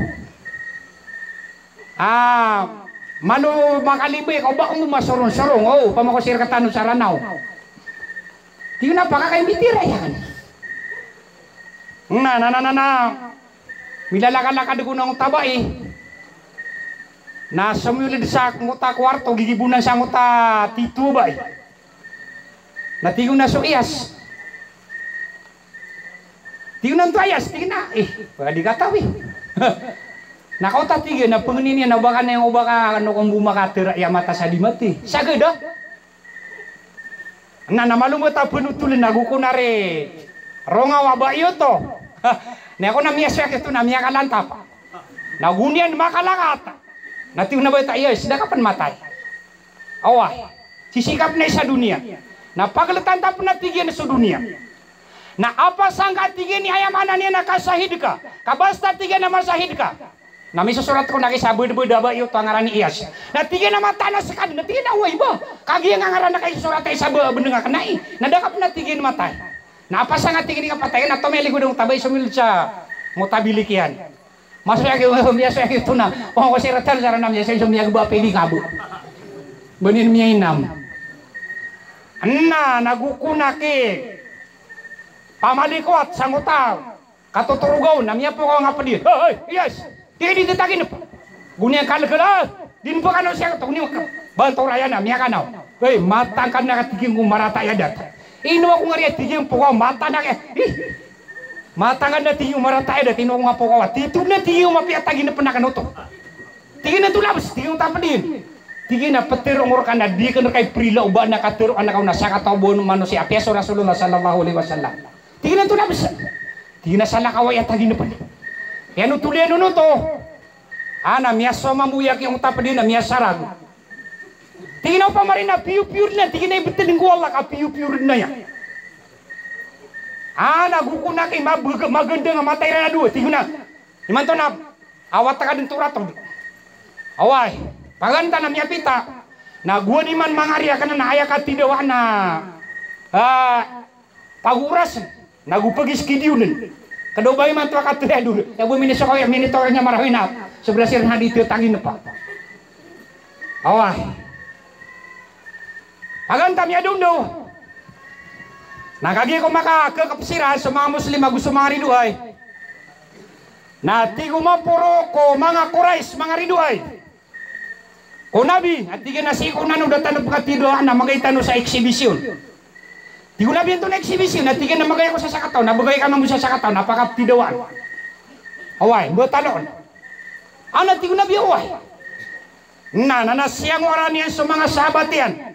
Ah, malo makalimbay ka o ba ko masorongsorong, o, opama ko sii rktano sa Ranaw. Tig o na pakakaimbitira iyan. Na, na, na, na, na. Milalakalakad kon angkoto a bai. Na somiyolid sangkoto a kowarto, gigibonan sangkoto a tito a bai. Na tig o na so Iyas. Tig o na anto a Iyas, tig iyan a, eh, ba di katawi. Na kaota tig iyan a pangnin iyan a ba ka na, o ba ka na ko mbo makatera iya mata sa di mati. Sagad a. Na, na malo mata panotolen ago ko na ri rongaw a ba iyo oto. Na ako na miyasoyak oto na miyakalantap. Na go niyan makalakata. Na tig o na ba ita, iyas, da ka pen matay. Oway, sisikapen sa doniya. Na pageltan ta pen a tig iyan so doniya. Na apa sangka tig iyan i aya maana niyan a kasahid ka. Ka basta tig iyan a masahid ka. Na misosorat ko na ki sa bedbed a ba iyo oto a ngaran i Iyas. Na tig iyan a mataan a sekad, na tig iyan a oway ba. Kagiya nga ngaran a kaisosorat a isa ba beneng a kenai. Na da ka pen a tig iyan matay. Na apa sangka tig iyan i kapatay, na tomelik o dong tabay so milsa. Motabilik iyan. Masoyak iyo, miyasoyak iyo oto na. O, ko siratan sa rana miyasoyak iyo, miyagba pili kabo. Benin miyainam. Ena, na go ko na ki pamalikowat sangkoto a katotoroga on, na miyapokaw nga pedi. Hey, hey, iyas. Di, di, di, tagi nepa. Go niyan kalekela. Di nepa kanaw siya, tagi nepa. Bantor aya na, miyakanaw. Hey, matangkad na ka tig iyan ko marata iya data. Ino ako nga riya tig iyan pokaw mata na ke. Ih. Matangkad na tig iyan o marata iya data, ino ako nga pokaw. Tito na tig iyan o mapiya tagi nepa na kanoto. Tig iyan a anto labes, tig iyan o tapedin. Tig iyan a petero ngor ka na di ken rekay perila o ba na katero anak aw na sakataw bo manosiya a piya so Rasulullah sallallahu alaihi wasallam. Tig iyan a anto labes. Tig iyan a salakaw aya tagi nepa. Aya no toliyan o noto. Ana miyasoma mo iya ki ong tapedin a miyasarag. Tig iyan a opama ri na piyopiyo den a, tig iyan a ibetedeng ko Allah ka piyopiyo den aya. Ana go ko na ki mabeg-, magandang a mata iran a dowa, tig iyan a. Imanto na awat ka den toratod. Oway, pagantan a miyapita. Na gowani man mangari a kena na aya katidawa na, ah, pagoras. Na go pegi ski diyonen. Kedo ba imanto a katoya dolo. Iya bo minisokaw iya, minitokaw niyan marawi na. Sobra siran hadi tiyo tagi nepa. Oway. Pagantan a miyadondo. Na kagiya ko makakekep siran so manga Muslim ago so manga ridoay. Na tig o maporo ko manga Quraysh, manga ridoay. Ko Nabi, a tig iyan a sii ko nano da tano pekatidawaan na magay tano sa exhibition. Tig o Nabi, antonaa i exhibition? A tig iyan a magay ako sa sakataw, na begay ka mambo sa sakataw, na pakatidawaan. Oway, mbo tano on. Ana tig o Nabi, oway. Na, na, na siyangowara niyan so manga sahabat iyan.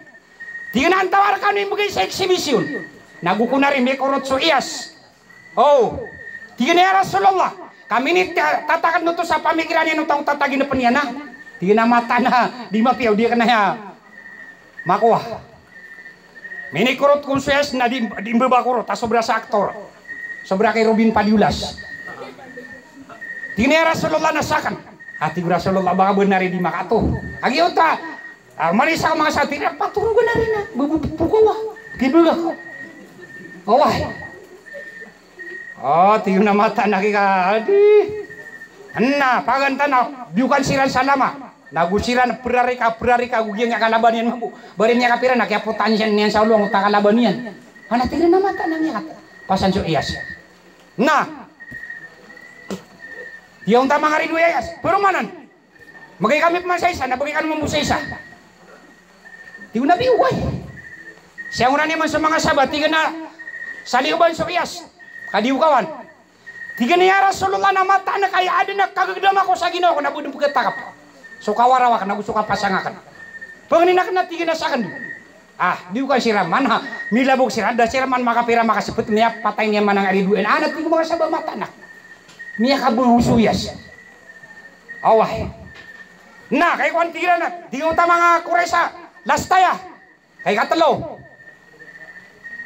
Tig iyan a antawaa rekano i mbegay sa exhibition. Na go ko na ri mikorot so Iyas. O. Tig iyan a ya Rasulullah. Ka minitataked oto sa pamikiran iyan o tao tataginepen iyan a. Tig iyan a mataan a di mapiya o di ken aya makowa. Minikorot kon so Iyas na di, di mbebakorot a sobra sa aktor. Sobra kay Robin Padiolas. Tig iyan a ya Rasulullah na saken. A tig o Rasulullah ba ka benar i di makato. Agi ota. A, marisa ko manga sati na patorogan ari na, bububukawa. Kibega ko. Oway. O, tig iyan a mataan a kika, adi. Ena, pagantan a, biyokan siran salama. Na go siran perarika, perarika, go giyangkaya kalaban iyan mambo. Ba ri miyakapira na kiyapotaan iyan sa olo angkoto a kalaban iyan. Ana tig iyan a mataan a miyakat. Pasan so Iyas. Na. Tig iyan a onta manga ridoay a Iyas. Pero manan. Magay kami peman sa isa, na bagay kano mambo sa isa. Tig o Nabi, oway. Siyangoran iyan man so manga sahabat, tig iyan a salioban so Iyas. Ka di o kawan. Tig iyan a ya Rasulullah, na mataan a kay aden a kagegedam ako sa ginawa ko na bo den peketakep. So kawarawak na go so kapasang aken. Pengnin aken na tig iyan a saken. A, di o ka siran man, ha. Milabok siran, da siran man makapira makasepet, miyapatay niyan man angkai ridoay. Ana tig o manga sahabat mataan a. Miyakabago so Iyas. Oway. Na, kay kowan tig iran a, tig iyan a onta manga Quraysh a, last aya. Kay katelo.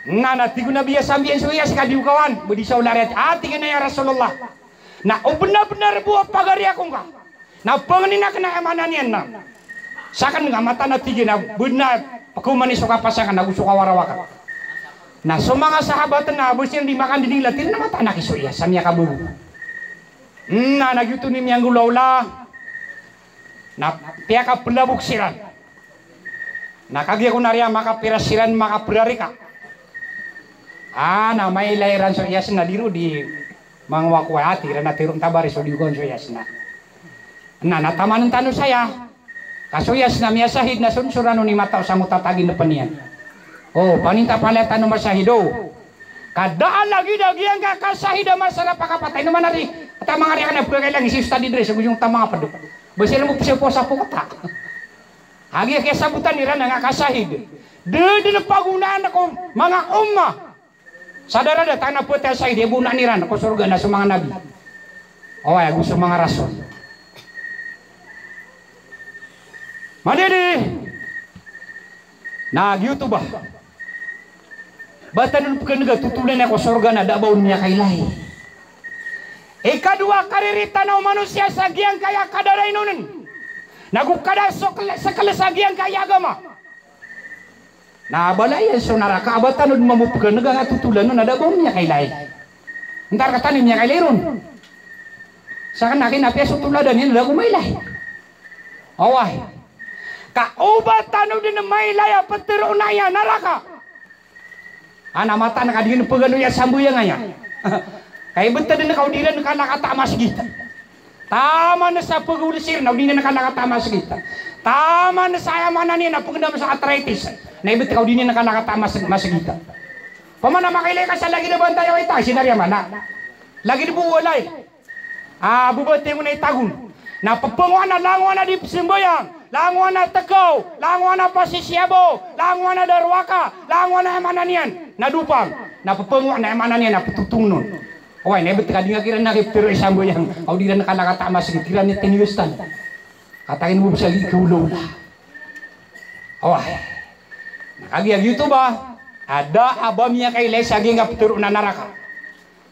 Na, na tig o Nabi a sambian so Iyas ka di o kawan, bo di sa ola riyat. A, tig iyan a ya Rasulullah. Na, o benar-benar bo a pagari ako ngka. Na pengnin aken a aya maana niyan na. Saken nga mataan a tig iyan a benar, pekomani so kapasang aken ago so kawarawak aken. Na so manga sahabat na bo siran di makandinila, tig iran a mataan a ki so Iyas a miyakabago. Na, na giyoto i miyanggolawla. Na piyakapelabok siran. Na kagiya ko na riya makapira siran makaperarika. A, na mailay iran so Iyas na di ro di mangowakowa, a tig iran a tero nta bari so di o kawan so Iyas na. Na, na tamanen tano saya. Ka so Iyas na miyasahid na sonsoran on i mata o sangkoto a taginepen iyan. O, paninta palaya tano masahid o. Ka da a lagid a giyangkaya kasahid a masa na pakapatay na manari. Tamang ari akan a pkakailangi si ustad Idris, ago song tamang a pd. Ba siran bo psapowasa pkata. Agi a kiyasabotan iran a nga kasahid. Da dn pagonaan ko manga ummah. Sa daradat a na pwati a sahid, iyagonaan iran ko sorga na so manga nabi. Oway, ago so manga rasul. Madidi. Na giyoto ba. Ba tano pkhan'g a totholan iyan ko sorga na da ba on miyakailay. Ikadowa, kariritan o manosiya sa giyangkaya kadarainonen. Na go kada so kl-, sa kl-, sa giyangkaya agama. Na bala iyan so naraka, a ba tano dn mambo pkhan'g a totholan on na da ba on miyakailay. Antaa rktano i miyakailay ron? Sakn a kinapiya so toladan iyan na da ko mailay. Oway. Ka o ba tano dn mailay a ptharoon aya naraka. Ana mataan ka di ngka pagaloy a sambayang aya. Ka ibt dn ka o di ran kalakata a masgit. Taman sa pagolsir na o di ran kalakata a masgit. Taman sa aya maana niyan na pagndam sa arthritis. Na ibt ka o di ran kalakata a mas-, masgit. Pamana makailay ka sa lagid a bantay a waita, sinari a mana. Lagid bo walay. A, bobati ngona i tagon. Na ppangowa na langowan a di pzambayang, langowan a tkaw, langowan a pasisiyabaw, langowan a darowaka, langowan a aya maana niyan na dopang. Na ppangowa na aya maana niyan na ptotongn on. Oway, na ibt ka di ngka kiran na kiptharo i sambayang. Aw di ran kalakata a masgit, kiran i tiniyosan. Katawan bo sa likaw lawla. Oway. Na kagiya giyoto ba, a da a ba miyakailay sa giyangkai a ptharoon a naraka.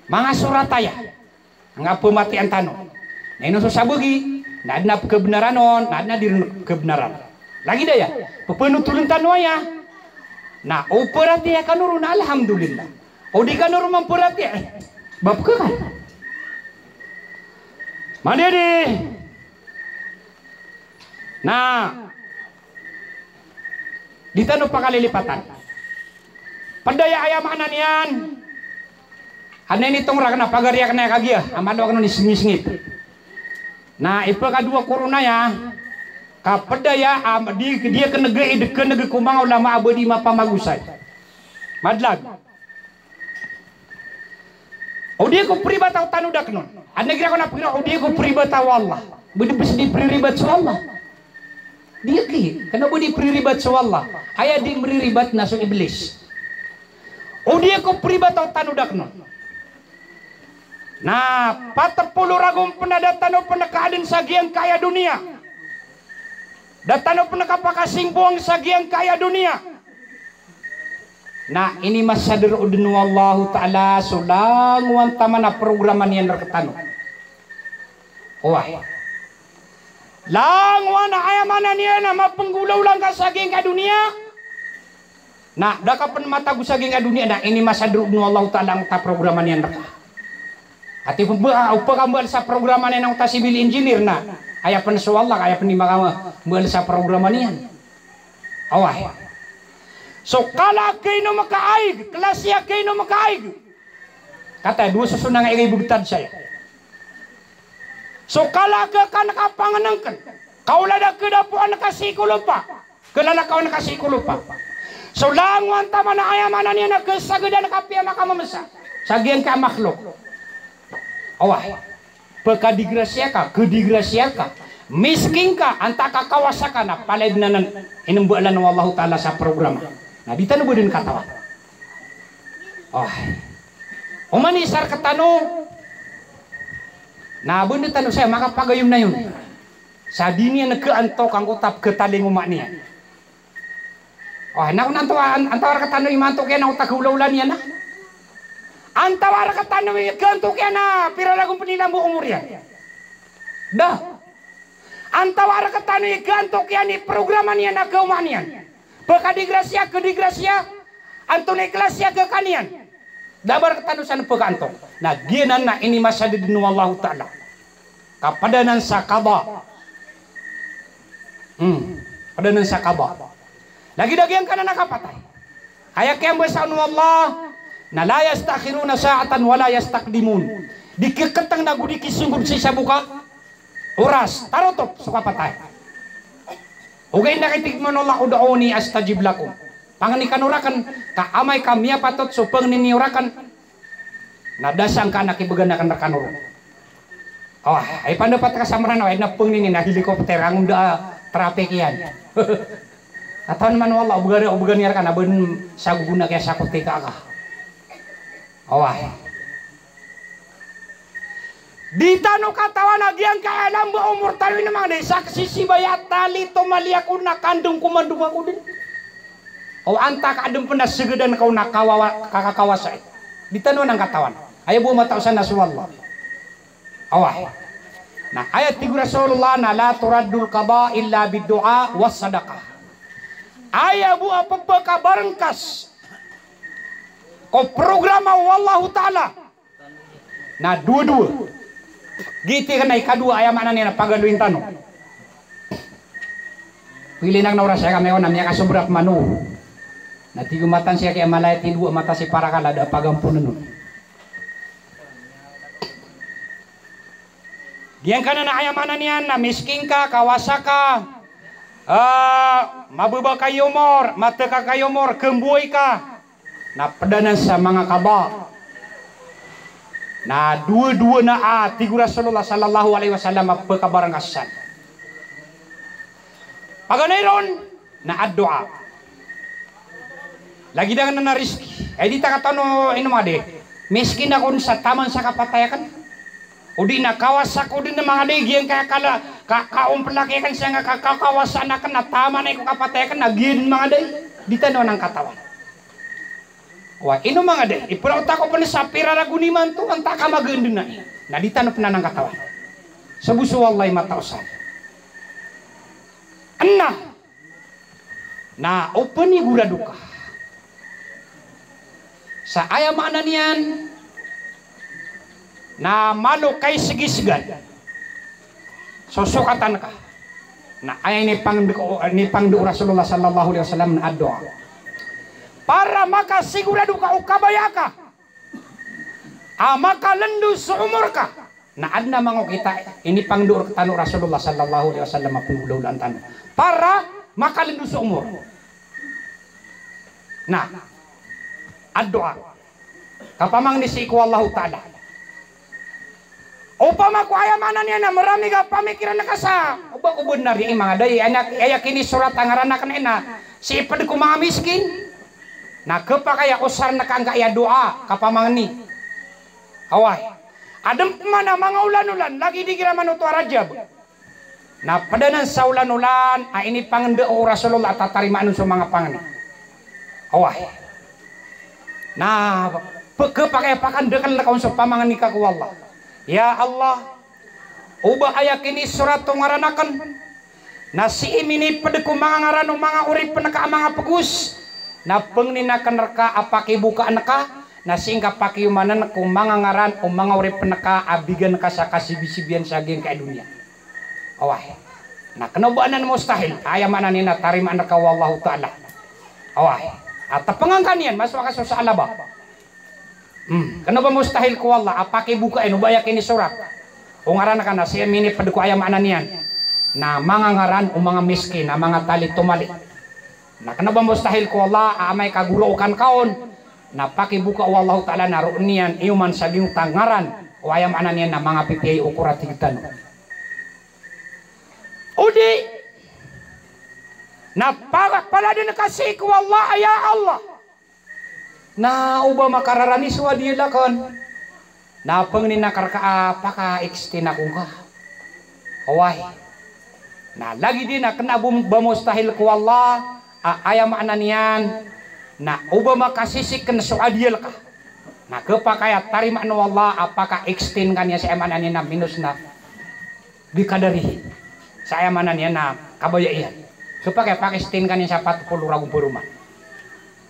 Manga sorat aya. Nga pmatiyan tano. Na ino so sabagi, na adn a kabnaran on, na adn a di ron kabnaran. Lagid aya, pphanothol tano aya. Na o paratiyaya kano ron, alhamdulillah. O di kano ron mamparatiya, eh, ba pkhakan. Madidi. Na di tano pakalilipatan. Pd aya, aya maana niyan. Adn a initong rakn a pagari akn aya kagiya a malo akn on isngisngit. Na ipkhadowa ko ron aya, ka pd aya a di, di khan'g, di khan'g ko manga ulama a ba di mapamagosay. Madlag. O di ko pribata o tanod akn on. Adn a gira ko na pira o di ko pribata o Allah. Ba di bs di priribat so Allah. Di ki, kna ba di priribat so Allah. Aya di mriribat na so Iblis. O di ko pribata o tanod akn on. Na pat polo ragon pn a da tano pn kaadn sa giyangkaya doniya. Da tano pn kapakasimbowang sa giyangkaya doniya. Na inimasadr o dn o Allahu Ta'ala so langowan taman a programa niyan rktano. Oway. Langowan a aya maana niyan na mapnggolawla ngka sa giyangkai a doniya. Na da ka pn matago sa giyangkai a doniya na inimasadr o dn o Allahu Ta'ala angkoto a programa niyan rka. Ati pn ba, o pkambaal sa programa niyan angkoto a civil engineer na aya pn so Allah, aya pn di makambaal sa programa niyan. Oway. So kala a kainom ka aig, klasi a kainom ka aig. Kataya dowa so sonang a aya i bgtad saya. So kala a khakan ka pangnngkn. Kaolad a khadapoan ka sii ko lopa. Khalalakawan ka sii ko lopa. So langowan taman a aya maana niyan na khasagdan ka piya makamamsa sa giyangkai a makhlok. Oway. Pkhadigrasiya ka, khadigrasiya ka. Miskin ka, antaa ka kawasa ka na palaya dn anan inimbaalan o Allahu Ta'ala sa programa. Na di tano bo dn katawan. Oway. Oman i isa rktano. Na bnar tano saya makapagayon-ayon. Sa di niyan khaantok angkoto a pkhatalingoma niyan. Oway, na kon antaa, an-, antaa rktano i maantok iyan angkoto a khaolawla niyan na. Antaa rktano i khaantok iyan a pira ragon pn i lambo omor iyan. Da. Antaa rktano i khaantok iyan i programa niyan a khaoma niyan. Pkhadigrasiya, khadigrasiya. Antonaa i klasi a khakan iyan. Da a ba rktano san pkhaantok. Na giyanan na inimasadr dn o Allahu Ta'ala. Ka pd anan sa qada. Hmm. Pd anan sa qada. Lagid a giyangkanan a kapatay. Aya kiyambasaan o Allah na la yasta'khiruna sa'atan wa la yastaqdimun. Di kikhatang na go di kisonggod sii sa bo ka oras, tarotop so kapatay. Ogaid na katharo o Allah, "Ud'uni astajib lakum." Pangni kano rakn, ka amay ka miyapatot so pangni niyo rakn, na da sangkaan a kibgan akn rkano ron. Oh, ay pandapat ka sa Mranaw, ay na pengnin na helicopter, ang da traffic iyan. Katawan man o Allah, o bgan, o bgan iyan rka na ben sa gogona kaya sa kotika ka. Oway. Di tano katawan a giyangkaya lamba o omor tano, ino manga di, sa sisibay a tali tomali ako na kandong ko mandong ako den. O antaa ka aden pen a segedan ka o na kawawa, kakakawasa. Di tano anan katawan. Aya bo mataw sa na so Allah. Oway. Na aya tig o Rasulullah na la turaddul qada illa bid du'a was sadaqah. Aya bo a pepakabarengkas ko programa o Allahu Ta'ala na dowa-dowa. Giti kena ikadowa, aya maana niyan na pagaloyin tano. Pili nang na oras aya kami na miyakasobra pman o. Na tig o matan siya kaya malaya ti dowa mata si parakala da pagamponen on. Giyangkanan a aya maana niyan na miskin ka, kawasa ka, ah, mababa ka i omor, mateka ka i omor, kemboy ka. Na ped anan sa manga qada. Na dowa-dowa na a tig o Rasulullah sallallahu alaihi wasallam a pekabarengkasan. Paganay ron na addu'a. Lagid anan a rizki. Ay di ta katawan o ino manga di. Miskin ako sa taman sa kapatay aken. O di na kawasa ko den manga di, giyangkaya kala, ka, kaompelaki aken sangka ka, kakawasaan aken na taman ay ko kapatay aken na giya den manga di. Di tano anan katawan. Wa, ino manga di, iperaot ako pen sa pira ragon imanto, antaa ka magaan den ai. Na di tano pen anan katawan. Sa bo so Allah i mataw san. Enna. Na o penigorado ka sa aya maana niyan na malo kaisegisegan. Sosokatan ka. Na aya inipangde, inipangde o Rasulullah sallallahu alaihi wasallam na addu'a. Para makasigorado ka o kabaya ka a makalendo so omor ka. Na aden a manga okit a inipangde rektano o Rasulullah sallallahu alaihi wasallam a penggolaolaan tano para makalendo so omor. Na addu'a. Kapamangni sii ko Allahu Ta'ala. Opama ko aya maana niyan na merami ka pamikiran ka sa, o ba ko benar i manga di, aya, aya kinisorat a ngaran aken ina, sii ped ko manga miskin. Na kepakay a osaren ka angkaya doa, kapamangni. Oway. Aden pman a manga olan-olan, lagid igira manoto a Rajab. Na ped anan sa olan-olan a inipangndao o Rasulullah a tatarimaan on so manga pangni. Oway. Na pe-, kepakay a pakandakel ka on so pamangni ka ko Allah. Ya Allah, o ba aya kinisorat o ngaran aken na sii miniped ko manga ngaran o manga oripen ka a manga pegos, na pengnin aken reka a pakibokaan ka, na sii ngka pakiyomanen ko manga ngaran o manga oripen ka a bigan ka sa kasibisibian sa giyangkai a doniya. Oway. Na kena o ba anan mustahil, aya maana niyan na tarimaan reka o Allahu Ta'ala. Oway. A tepengan ka niyan, masowa ka so Sa'labah. Hmm. Kena o ba mustahil ko Allah a pakibokain o ba aya kinisorat o ngaran ka na sii miniped ko, aya maana niyan na manga ngaran o manga miskin a manga tali tomali. Na kena o ba mustahil ko Allah a amay ka goraokan ka on na pakiboka o Allahu Ta'ala na roo niyan iyoman sa giyangkoto a ngaran o, aya maana niyan na manga pipiya i okor a tig tano. O di na pa-, paladen ka sii ko Allah, ya Allah. Na o ba makararani so adiyal aken na pengnin aken reka a paka-extend ako ngka. Oway. Na lagid iyan a kena o ba mustahil ko Allah a, aya maana niyan na o ba makasisiken so adiyal ka. Na kepakay a tarimaan o Allah a paka-extend ka niyan sa, aya maana niyan na, minos na biqadarihi. Sa aya maana niyan na kabaya iyan. Kepakay a paka-extend ka niyan sa pat polo ragon paroman.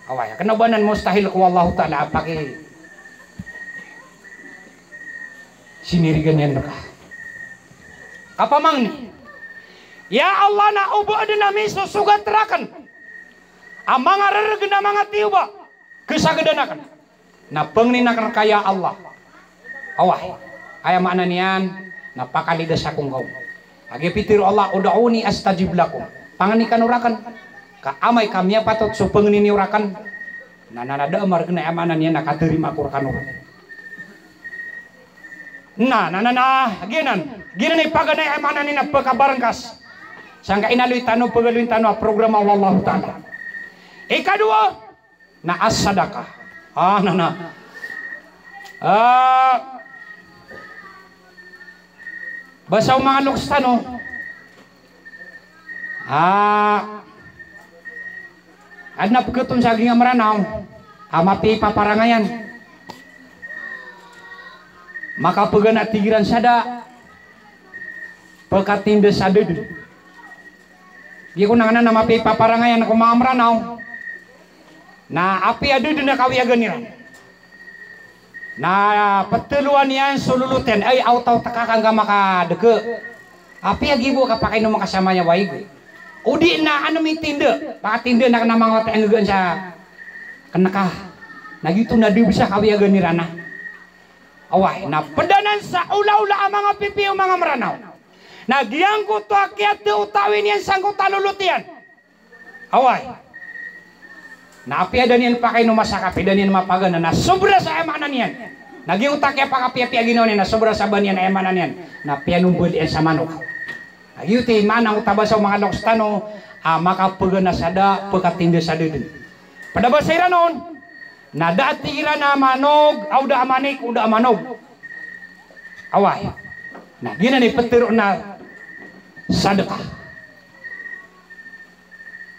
Oway, kena o ba anan mustahil ko Allahu Ta'ala a pakisinirigan iyan reka. Kapamangni. Ya Allah, na o ba aden a misosogat raken a manga reregen a manga tiyoba. Kesagedan aken. Na pengnin aken reka, ya Allah. Oway. Aya maana niyan na pakalidas ako ngka on. Lagid a pitharo o Allah, "Ud'uni astajib lakum." Pangni kano raken. Ka amay ka miyapatot so pengni niyo raken, na, na, na da a maregen, aya maana niyan na katarima ako rekano. Na, na, na, na, giyanan. Giyanan i paganay a maana niyan na pekabarengkas sangkai a inaloy tano, pegaloyin tano a programa o Allahu Ta'ala. Ikadowa, na as-sadaqah. Ah, na, na. Ah, basa o manga loks tano. Ah, adn a peketon sa giyangkai a Meranaw a mapiya i paparangayan. Makapegana tig iran sa da, pekatinda sa deden. Giya ko nangkanan a mapiya i paparangayan ko manga Meranaw na apiya deden a kawiyagan iran. Na peteloan iyan so lolot iyan, ay, awtaw teka ka ngka makadeke. Apiya giya bo ka pakaino makasama iyan waig. O di na anem i tinda, pakatinda na kena manga wata i nggegaan sa keneka. Na giyoto na di bes a kawiyagan iran a. Oway, na ped anan sa olaola a manga pipiya o manga Meranaw. Na giyangkoto a kiyatao-tawi niyan sangkoto a lolot iyan. Oway. Na apiya da niyan pakaino masakap, da niyan mapagana, na sobra sa aya maana niyan. Na giyoto a kiyapakapiyapiya a ginawa niyan, na sobra sa ba niyan aya maana niyan. Na piyanombal iyan sa manok. Na giyoto i maana o tabasa o manga loks tano a makapegana sa da, pekatinda sa deden. Ped a basa iran on, na da a tig iran a manog, o da a manik, o da a manog. Oway. Na giyanan i petero na sadaqah.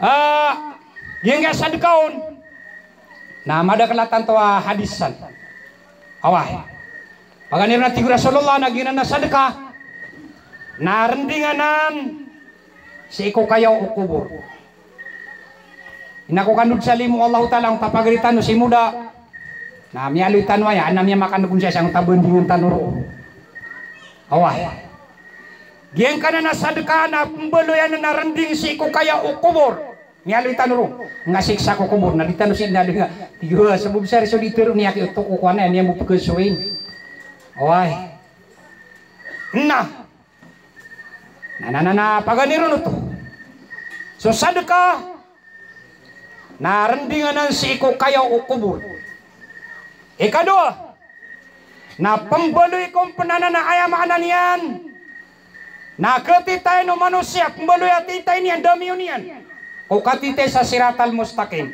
Ah, giyangkai a sadaqah on na madakel a tanto a hadis san. Oway. Paganay ron a tig o Rasulullah na giyanan a sadaqah na rendingan anan sii ko kayaw o kobor. Ina ko kandod sa limo o Allahu Ta'ala, angkoto a pagari tano si Moda. Na miyaaloy tano aya, adn a miyamakaneg on saya sangkoto a bandingan tano roo. Oway. Giyangkanan a sadaqah na pembaloy anan a rending sii ko kayaw o kobor. Miyaaloy tano roo. Nga siksa ko kobor, na di tano sii inaloy nga. Tiyo, sabab sa riso di tero niya ki oto ko kowan a niyan bo pekesoin. Oway. Na. Na, na, na, na, paganay ron oto. So sadaqah na rending anan sii ko kayaw o kobor. Ikadowa, na pembaloy ko mpenan anan a aya maana niyan na ketitayan o manosiya, pembaloy a titayan iyan, damiyon iyan ko katitay sa Siratal Mustaqim.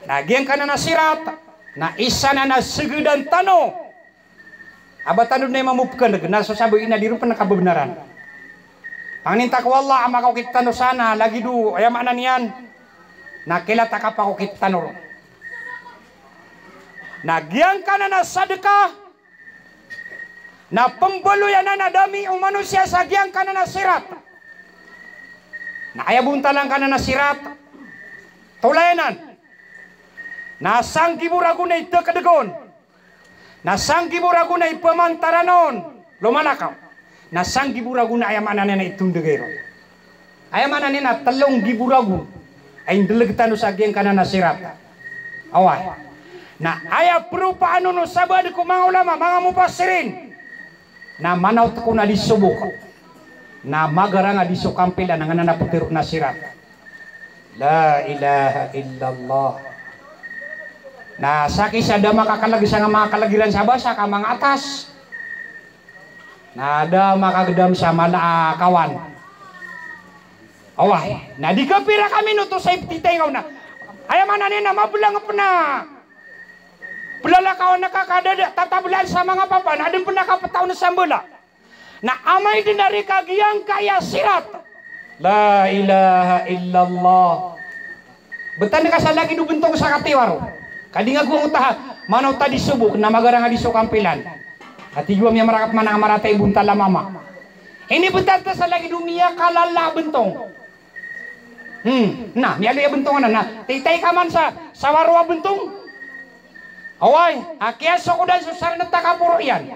Na giyangkanan a sirat na isa nan a segedan tano a ba tano dn aya mambo pekeneg, na so sabagi na di ron pn kabebenaran. Pangninta ko Allah a makaokit tano sana, lagid o, aya maana niyan, na kailan ta kapakaokit tano ron. Na giyangkanan a sadaqah na pembaloy anan a dami o manosiya sa giyangkanan a sirat. Na aya bontal angkanan a sirat, tolay anan na sanggibo ragon a itekedeg on. Na sanggibo ragon a ipemantaran on, lomalakaw. Na sanggibo ragon a aya maana niyan na itondegay ron. Aya maana niyan na telo nggibo ragon a indeleg tano sa giyangkanan a sirat. Oway. Na aya peropaan on o sabaad ko manga ulama, manga mufassirin, na manaw teko na di sobok, na magarang a di so kampilan, na nganan a petero na sirat. La ilaha illallah. Na sakis a da makakeleg sa nga makakeleg iran sa basa ka manga atas. Na da makagedam sa mala a kawan. Oway, na di kepira ka minuto sa ipetitay ngaw na. Aya maana niyan na mabelang pn a pelalakaw a naka ka da, da tatablaan sa manga papa, na adn pn a kapetaw na sa mbala. Na amay dn a rika giyangkaya sirat. La ilaha illallah. Betan ka sa lagid o bentong sa katiwaro. Ka di nga gowang o taha, manaw ta di sobok, na magarang a di so kampilan. Ati gowang miyamarakap mana a marata i bontal a mama. Ini betan ta sa lagid o miyakalala a bentong. Hmm, na, miyaaloy a bentong anan, na titay ka man sa, sa waro a bentong. Oway, a kiyasokodan so sarneta kaporo iyan.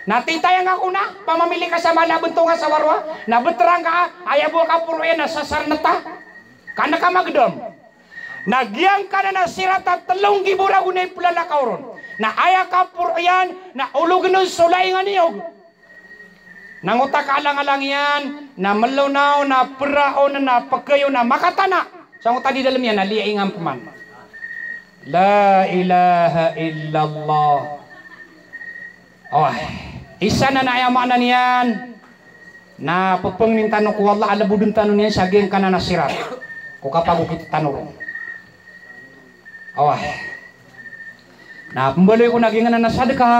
Na titay angka ko na, pamamili ka sa mala a bentong a sa waro a, na beterang ka, aya bo a kaporo iyan na sa sarneta. Ka na ka magedam. Na giyangkanan a sirat a telo nggibo ragon a ipelalakaw ron. Na aya kaporo iyan, na ologen on so laing a niyog. Na ngota ka alang-alang iyan, na melonaw, na peraon, na pekeyon, na makatana. Sa ngota di dalem iyan, na liyaingan peman. La ilaha illallah. Oway. Isa na na aya maana niyan na pepengnin tano ko Allah a leboden tano niyan sa giyangkanan a sirat ko kapagokit tano ron. Away. Na pembaloy ko na giyangkanan a sadka.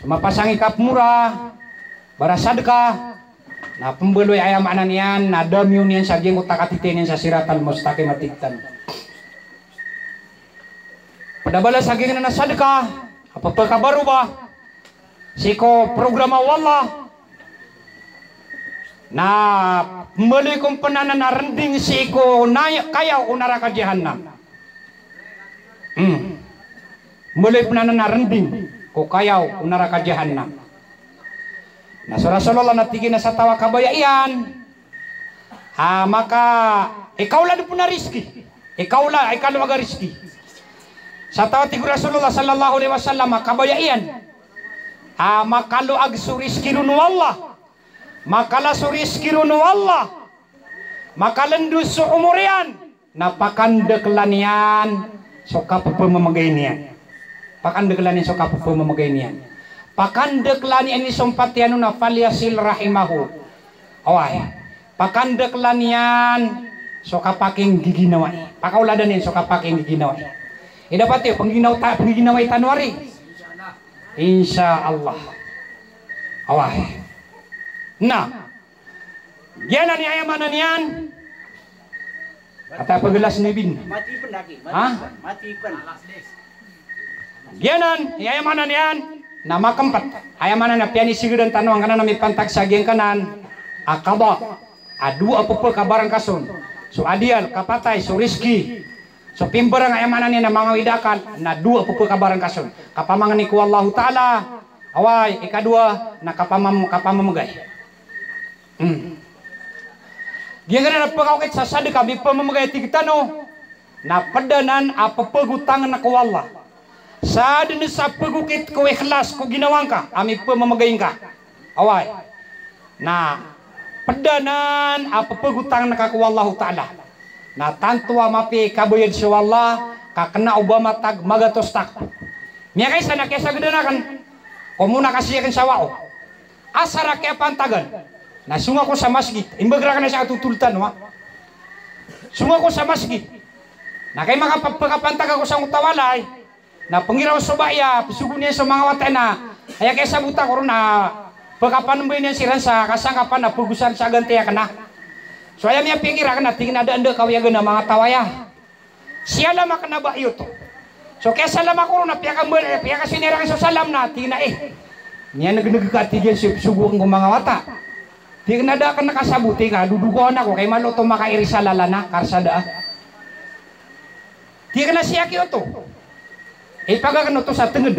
So mapasang i kapemora, bara sadka, na pembaloy aya maana niyan na da miyon iyan sa giyangkoto a katitay niyan sa siratal mustaqim a tig tano. Ped a balas a giyangkanan a sadka a pepekabaroba sii ko programa o Allah, na pembaloy ko pen anan a rending sii ko nay-, kayaw o naraka jahannam. Hmm. Maloy pen anan a rending ko kayaw o naraka jahannam. Na so Rasulullah na tig iyan a sa taw a kabaya iyan a maka-, ikaolad pen a rizki. Ikaola-, ikaloag a rizki. Sa taw a tig o Rasulullah sallallahu alaihi wasallam a kabaya iyan a makaloag so rizki ron o Allah. Makala so rizki ron o Allah. Makalendo so omor iyan. Na pakandekelan iyan so kapepememegay niyan. Pakandekelan iyan so kapepememegay niyan. Pakandekelan iyan i sompat iyan on a falyasil rahimahu. Oway. Pakandekelan iyan so kapakinggiginawai. Pakaoladan iyan so kapakinggiginawai. Ida pati, pengginawai ta-, pengginawai tano ari. Insha Allah. Oway. Na. Giyanan i aya maana niyan. Kata pegelas ni bin. Mati pen lagi. Ha? Mati pen. Giyanan i aya maana niyan. Na makempet. Aya maana niyan piyanisegedan tano angkanan a mipantag sa giyangkanan a qada. A dowa a pepekabarangkas on. So adiyal, kapatay, so rizki. So pimbarang aya maana niyan na mangawid a akal, na dowa a pepekabarangkas on. Kapamangni ko Allahu Ta'ala, oway, ikadowa, na kapamam-, kapamamegay. Hmm. Giyangkanan a pekaokit sa sadka a mipememegay a tig tano, na ped anan a pepegotangen ko Allah. Sa den sa pegokit ko ikhlas ko ginawa ngka a mipememegay ngka. Oway. Na ped anan a pepegotangen ka ko Allahu Ta'ala. Na tanto a mapiya i kabayad so Allah, ka kena o ba matag magatos tak. Miyakaisa na kiyasagedan aken ko mona kasi aken sa wao. Asar a kiyapantagan. Na song ako sa masgit. Imbag raken a sa katotol tano, ha. Song ako sa masgit. Na kay maka-, pekapantag ako sangkoto a walay. Na pengiraw so baya, pesogo niyan so manga wata na, aya kiyasabotan ko ron na pekapanembay niyan siran sa kasangkapan a pegosan sa ganti aken a. So aya miyapikir aken a tig iyan a da, da kawiyagan a manga taw aya. Siyalam aken a ba iyo oto. So kiyasalam ako ron na piyakambal, eh, piyakasiniran so salam na tig iyan a, eh, niyan negneg ka tig iyan so pesogo aken ko manga wata. Tig iyan a da aken kasaboti ka, dodogawan ako, kay malo oto makairi sa lalan a karsada. Tig iyan a siyaki oto. Ipagakan oto sa tenged.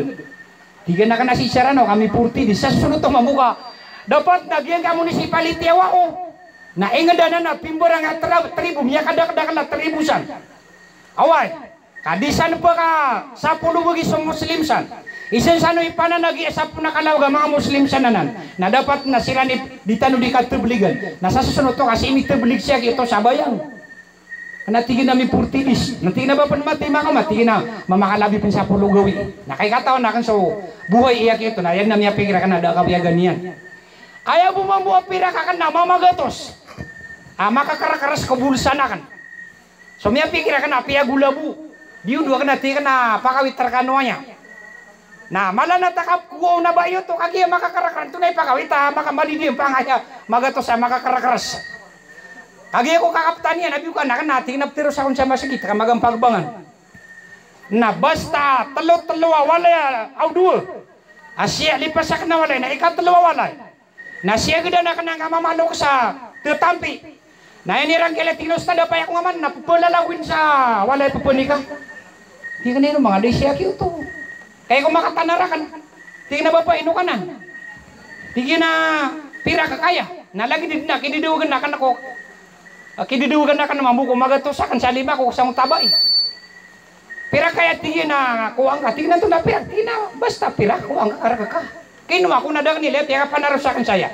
Tig iyan a kena si Sarano kami forty di sa sosono oto mambo ka. Dapat na giyangkai a municipality a wao. Na inged anan a pimbarang a tra-, tribo, miyakadakdakl a tribo san. Oway. Ka di san pekasapolo bagi so Muslim san. Isan san o ipananagi a sapolo na kalawag a manga Muslim san anan. Na dapat na siran i di tano di katebligan. Na sa sosono oto ka si imiteblig siyaki oto sa bayang. Kena tig iyan a mi forty days. Na tig iyan a ba pen mati maka, mati iyan a mamakalabi pen sapolo gawii. Na kay katawan aken so bowai iyaki oto, na iyan na miyapikir aken a da kawiyagan iyan. Aya bo mambo a pirak aken na mamagatos. A, makakerekeres ko bolsan aken. So miyapikir aken a piyagola bo. Di odo aken a tig iyan a pakawit rekano aya. Na mala na takap ko na ba iyo oto, kagiya makakerekeres oto na ipakawit a makamalidi a pangaya, magatos a makakerekeres. Kagiya ko kakaptan iyan a biyokan aken a tig iyan a petero sa kon sa masgit ka magampagbangan. Na basta telo, telo a walay a, aw dowa. A siya lipas aken a walay na ikatelo a walay. Na siyagedan aken angka mamalo ko sa tetampi. Na iniran kila tig iyan a ustad a paya ko ngaman na pepelalaw in sa walay pepenika. Tig iyan a ino manga da i siyaki oto. Kay ko makatanar aken. Tig iyan a bapa ino kanan. Tig iyan a pirak ka kaya. Na lagid i den a kididawagan aken ko. Kididawagan aken mambo ko magatos aken sa lima ko sangkoto a bai. Pirak kaya tig iyan a kowaa ngka, tig iyan a antonaa pirak, tig iyan a basta pirak kowaa ngka, kareka ka. Kinowa ko na da aken ilaya, piyakapanaros aken saya.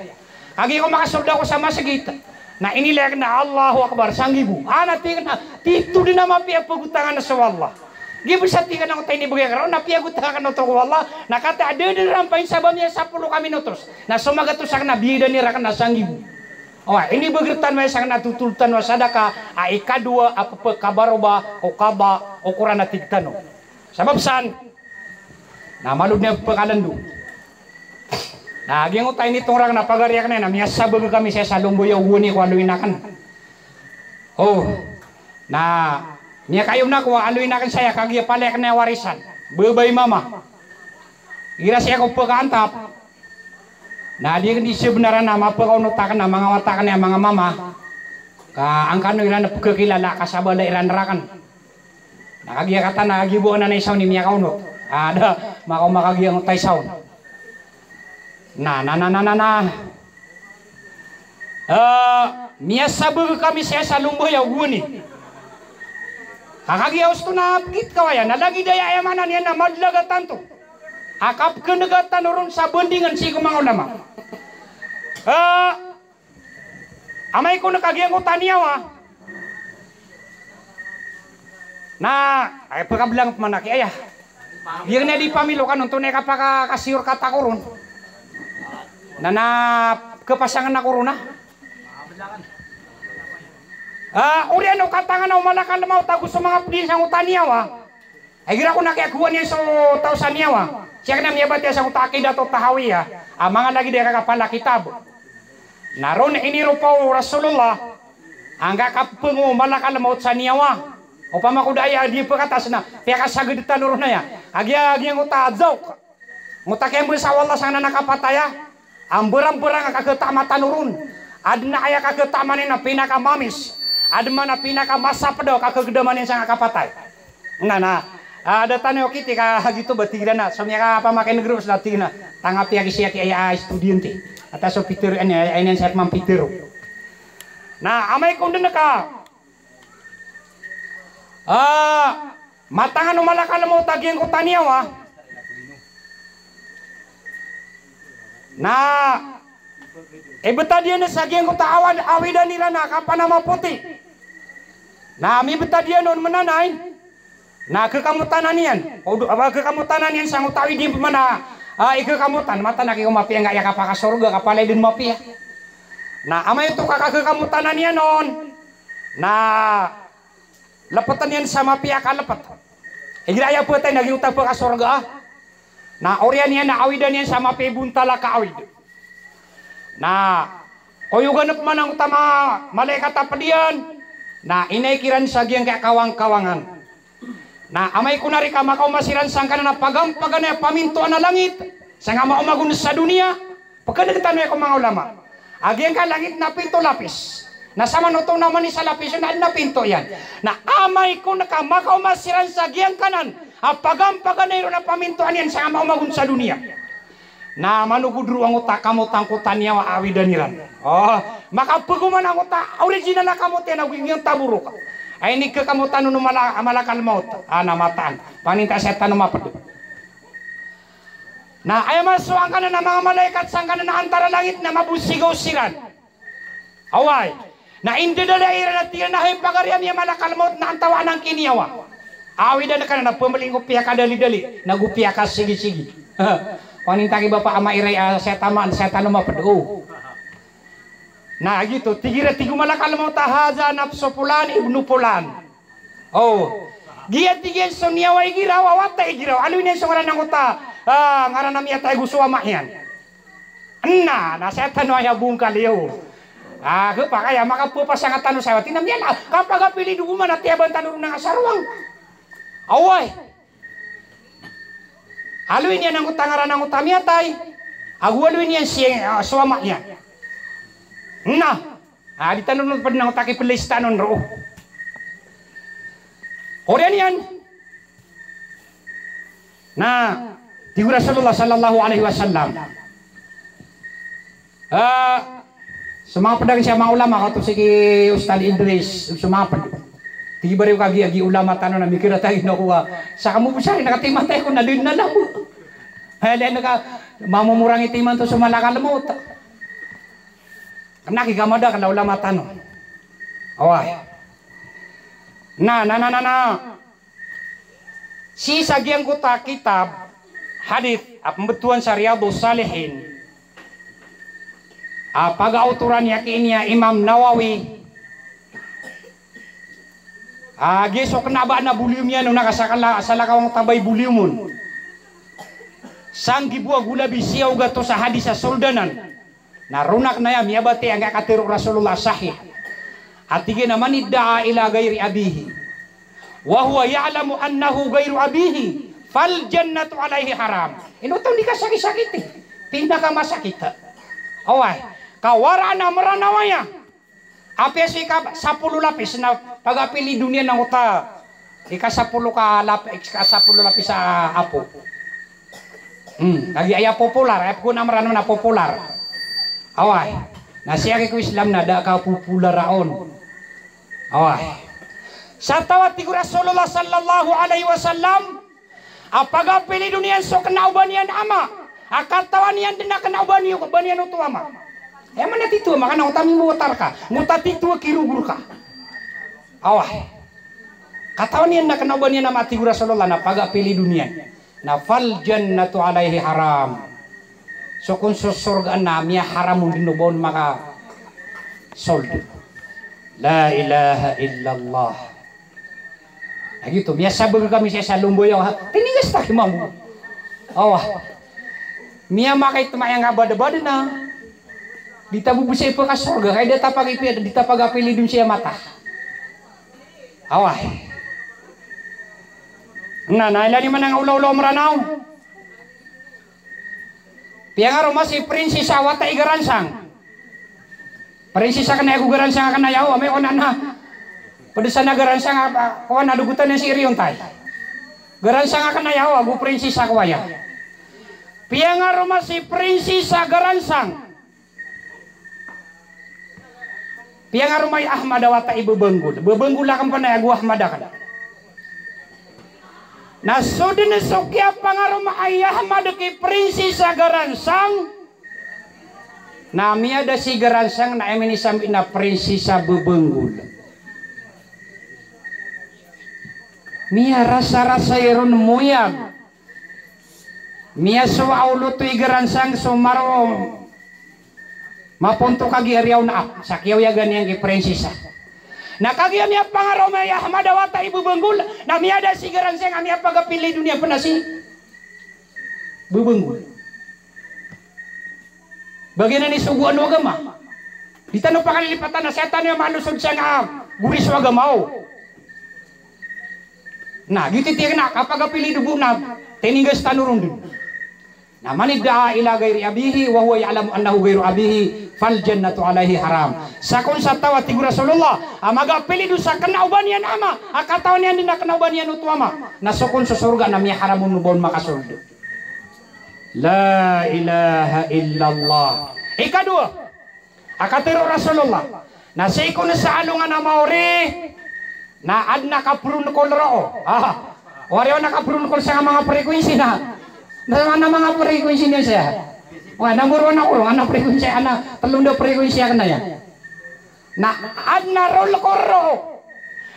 Kagiya ko makasold ako sa masgit. Na inilaya aken a Allahu Akbar, sanggibo. Ana tig iyan a, tito den a mapiya a pegotangan so Allah. Giya bes a tig anan oto a inibegay akn roo na piyagotakan oto ko Allah, na katii a da dn ran painsaban iyan sapolo ka minutos. Na so magatos akn na biyadaan iran akn na sanggibo. Oway, inibegay tano aya sangkanan a totol tano a sadaka a ikadowa a pepekabaroba o kaba o Qur'an a tig tano. Sabap san na malo dn a pekalando. Na giyangkoto a initong rakn a pagari akn na miyasabeg kami saya sa Lomboy a gowani ko aloyin akn. O, na miyakayon ako a aloyin akn saya kagiya palaya akn a warisan. Bebay mama. Igira saya ko pekaantap. Na di akn di sebenar a mapekaonot akn a manga wata akn a manga mama. Ka angkano iran pekekilala ka sabala iran rakn. Na kagiya katan a giya bo anan a isa on i miyakaonot. A da, makaoma kagiya angkoto a isa on. Na, na, na, na, na, na. Eh, miyasabeg kami saya sa Lomboy a gowani. Ka kagiya osto na pegit ka waya, na lagid aya, aya maana niyan na madlag a tanto a kapekeneg a tano ron sa bandingan sii ko manga ulama. Eh, Amay ko na kagiya angkoto a niyawa. Na, ay, pekabelang pman aki aya. Giyangkaya di pamilo ka non, tonaa i kapakasiyor kata ko ron. Na, na, kepasangan ako ron, a. Ah, oriyan o katangan o malakal mawt ago so manga ped iyan sangkoto a niyawa. Igira ko na kiyagowaan iyan so taw sa niyawa. Sii akn a miyabatiya sangkoto a Aqidah to Tahawiyah. A manga lagid a kakapala kitab. Na ron iniropa o Rasulullah. Angka kapeng o malakal mawt sa niyawa. Opama ko da aya di pekatas na. Piyakasaged tano ron aya. Kagiya, giyangkoto a zawq. Angkoto a kiyambesa o Allah sangkanan a kapatay a. A mberang-mberang a kaketama tano ron. Aden a aya kaketama niyan a pinakamamis. Aden man a pinakamasaped a kakegedaman iyan sangkanan a kapatay. Na, na, a, da tano okit i ka gioto ba tig iran a. So miyakapamakineg ron sa tig iran a. Tanga piyakisiyaki aya a estudyante. Ata so pitharo, aya, aya niyan saya pman pitharo. Na, amay ko den ka. A, matangan o malakal mawt a giyangkoto a niyawa. Na, ibetad iyan sa giyangkoto a awad, awidan iran a kapanamapoti. Na, mibetad iyan on menanay. Na, kekamotanan iyan. O do, a, kekamotanan iyan sangkoto a awid iyan pman a, a, ikekamotan. Mataan a ki ko mapiya ngka aya kapakasorga, kapalaya den mapiya. Na, amay oto ka, ka kekamotanan iyan on. Na, Lepeten iyan sa mapiya a kalepet. Igira aya petay na giyoto a pekasorga a. Na oriyan iyan na awidan iyan sa mapiya i bontal a kaawid. Na koyogan pman angkoto a ma-, malaikat a ped iyan. Na inay kiran sa giyangkai a kawang-kawangan. Na amay ko na rika makaoma siran sangkanan a pagampaganay a pamintoan a langit. Sangka maoma gon sa doniya. Pekeneg tano aya ko manga ulama a giyangkai a langit na pito lapis. Na saman oto na manisa lapis on na aden a pinto iyan. Na amay ko na ka makaoma siran sa giyangkanan a pagampaganay ron a pamintoan iyan sangka maoma gon sa doniya. Na manogod roo angkoto a kamot angkoto a niyawa a awidan iran. O, makapegoman angkoto a original a kamot iyan ago giyangkoto a borok. Ay, ini kekamotan on o mala-, malakal mawt. A, na mataan. Paninta saya tano maped. Na aya masowa angkanan a manga malaikat sangkanan a antara langit na mabosigaw siran. Oway. Na indedalai iran a tig iran a hay pagari ami a malakal mawt na antawaa angkai i niyawa. Awidan ka na pemeli ko piyakadalidali, na go piyakasigisigi. Paninta ki bapa ama iray a saya tama, saya tano maped. O. Na giyoto, tig iran, tig o malakal mawt a hadha nafsu fulan ibnu fulan. O. Giya tig iyan so niyawa igira, a wata igira, aloy niyan so ngaran angkoto a, a, ngaran a miyatay ago so ama iyan. Na, na saya tano aya bongkal iyo. A, kepakay a makapepasang a tano saya, tig iyan a miyala, kapagapili dogoman a tiyaban tano ron a sarowang. Oway. Aloy niyan angkoto a ngaran angkoto a miyatay. Ago aloy niyan si, a, so ama iyan. Na. A, di tano ron ped na angkoto a kipelista non roo. Oriyan iyan. Na, tig o Rasulullah sallallahu alaihi wasallam. A, so manga ped a giya manga ulama, kaoto si ki Ustadh Idris, so manga ped. Tig iyan a kagiya, giya ulama tano na mikira tayo na kowa. Sa kamo bo sa rin, na katiman tayo ko na din na labo. Ay, di na ka, mamomorang i timan to so malakal mawt. Kena ki kamada, kena ulama tano. Oway. Na, na, na, na, na. Sii sa giyangkoto a kitab hadith a pmbtowan sa Riyadus Salihin, a pagaotoran iyan ki ini a Imam Nawawi, a giya so kna a ba adn a volume iyan on na ka sa kala, salakaw angkoto a ba i volume on. Sanggibo ago labi siyaw gatos a hadith a sold anan. Na roo na kna aya miyabatiya angkai a katharo o Rasulullah a sahih a tig iyan a, "Man idda'a ila ghairi abihi wa huwa ya'lamu annahu ghairu abihi, fal jannatu alayhi haram." Ino oto di kasakisakiti? Pinakamasakit. Oway, ka waraan a Mranaw aya. Apiya so ika sapolo lapis na pagapilid on iyan angkoto a ika sapolo ka lap-, ika sapolo lapis a apo. Hmm, lagid aya popular, aya pkhaoon a Mranaw na popular. Oway. Na sii ko Islam na da a kapopular on. Oway. Sa taw a tig o Rasulullah sallallahu alayhi wasallam a pagapilid on iyan so kna o ba niyan ama a katawan iyan dn a kna o ba niyo, ba niyan oto ama. Aya maana a tito ama, kna o ta mimotar ka, o ta tito a kirogor ka. Oway. Katawan iyan a kna o ba niyan ama a tig o Rasulullah na pagapilid on iyan. Na fal jannatu alayhi haram. So kon so sorga na miyaharam on dn o ba on makasold. La ilaha illallah. Lagid oto, miyasabag kami sii sa Lomboyo, ha? Tiningas ta ki mambo. Awa. Miyamakaitma aya nga badabada na di ta bo bo sii pkasorga, ka di ta pag-, di ta pagapilid on sii a mata. Awa. Na, na ilay niyo man a olaola o Mranaw. Piyangaroma si Princess a wata i Garansang. Princess a kna aya ago Garansang a kna aya, o, amay ko na na. Pd san a Garansang a, a, kowan a dogotan iyan si Iriontai. Garansang a kna aya, o, ago Princess a kowan aya. Piyangaroma si Princess a Garansang. Piyangaroma i Ahmad a wata i Bebenggol. Bebenggol akn pn aya ago Ahmad akn. Na so dn so kiyapangaroma i Ahmad ki Princess a Garansang, na miyada si Garansang na aya minisambi na Princess a Bebenggol. Miyarasarasa iron moyag. Miyasowa o loto i Garansang so maro maponto kagiya riyaw na ap, sa kiyaoyagan iyan ki Princess a. Na kagiya miyapangaroma i Ahmad a wata i Bebenggol, na miyada si Garansang a miyapagapilid on iyan pn a si Bebenggol. Bagian iyan i sogoan o agama. Di tano pakalilipatan a sii tano aya manosod sangka a gori so agama o. Na, giyoto i tig iyan a kapagapilid o bo na tiningas tano ron dn. Na, man idda'a ila ghairi abihi wa huwa ya'lamu annahu ghairu abihi, fal jannatu alayhi haram. Sa kon sa taw a tig o Rasulullah a magapilid on sa kna o ba niyan ama a katawan iyan dn a kna o ba niyan oto ama, na so kon so sorga na miyaharam on o ba on makasold. La ilaha illallah. Ikadowa a katharo o Rasulullah na sii kon sa alongan a maori na adn a kapronkol roo. Ah, wari on a kapronkol sa manga frequency na. Na manga frequency niyan saya. Wa, na moro na koro, ana frequency, ana tlo nda frequency akn aya. Na adn a roo ko roo.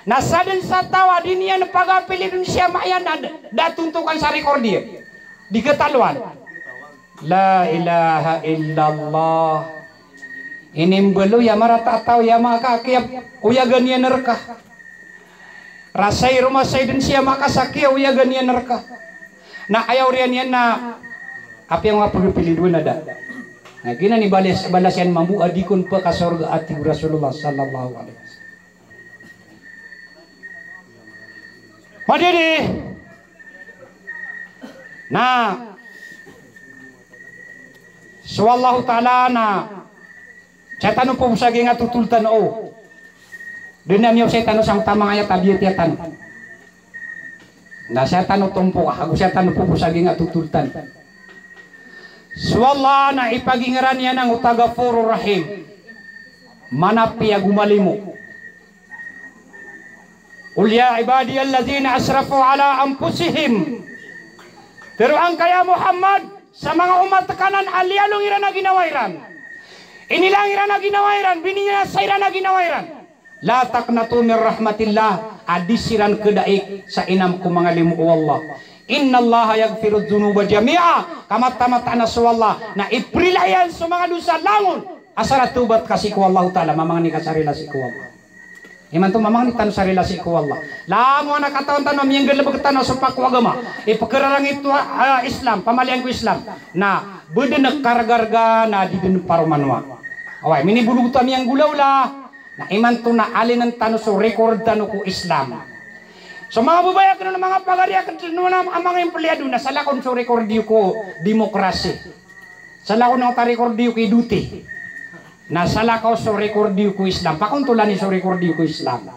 Na sadn sa taw a di niyan pagapilid on sii a maya na da tontokan sa record iyan. Di kataloan. La ilaha illallah. Inimbaloy a marata a taw aya makakiyaoyagan iyan rka. Rasay roma sa idn sii a makasaki a oyagan iyan rka. Na aya oriyan iyan na apiya nga pagapilid on a da. Na giyanan i balas, balas iyan mambo a di kon pkasorga a tig o Rasulullah sallallahu alayhi wasallam. Madidi. Na so Allahu Ta'ala na sii tano phoon sa giyangkoto a totol tano o. Dn a miyaosay tano sangkoto a manga aya tabiya tiya tano. Na sii tano tompoka, ago sii tano phoon sa giyangkoto a totol tano. So Allah na ipagingran iyan angkoto a Ghafurur Rahim. Manapiya ago malimo. Qul ya ibadiyalladhina asrafu ala anfusihim. Tharoang ka ya Muhammad sa manga omat ka nan a liyalong iran a ginawa iran. Inilang iran a ginawa iran, bininasa iran a ginawa iran. La taqnatu min rahmatillah. a di siran kdaik sa inam ko manga limo o Allah. Innallaha yaghfirudh dhunuba jami'a. Ka mataan a so Allah na iprila iyan so manga dosa langon. Asar a thobat ka sii ko Allahu Ta'ala, mamangni ka sa relasi ko Allah. Imanto mamangni tano sa relasi ko Allah. Langon a katawan tano a miyanggalbk tano so pako agama. Ipkararangit o, ah, Islam, pamalian ko Islam. Na bdn a kargarga na di dn paromanoa. Oway, minibolog oto a miyanggolawla. Na imanto na alinn tano so record tano ko Islam. So manga babay akn, manga pagari akn, no na manga empleyado na salakaw on so record iyo ko demokrasi. Salakaw on a record iyo ko idote. Na salakaw so record iyo ko Islam. Pakaontolan iyo so record iyo ko Islam.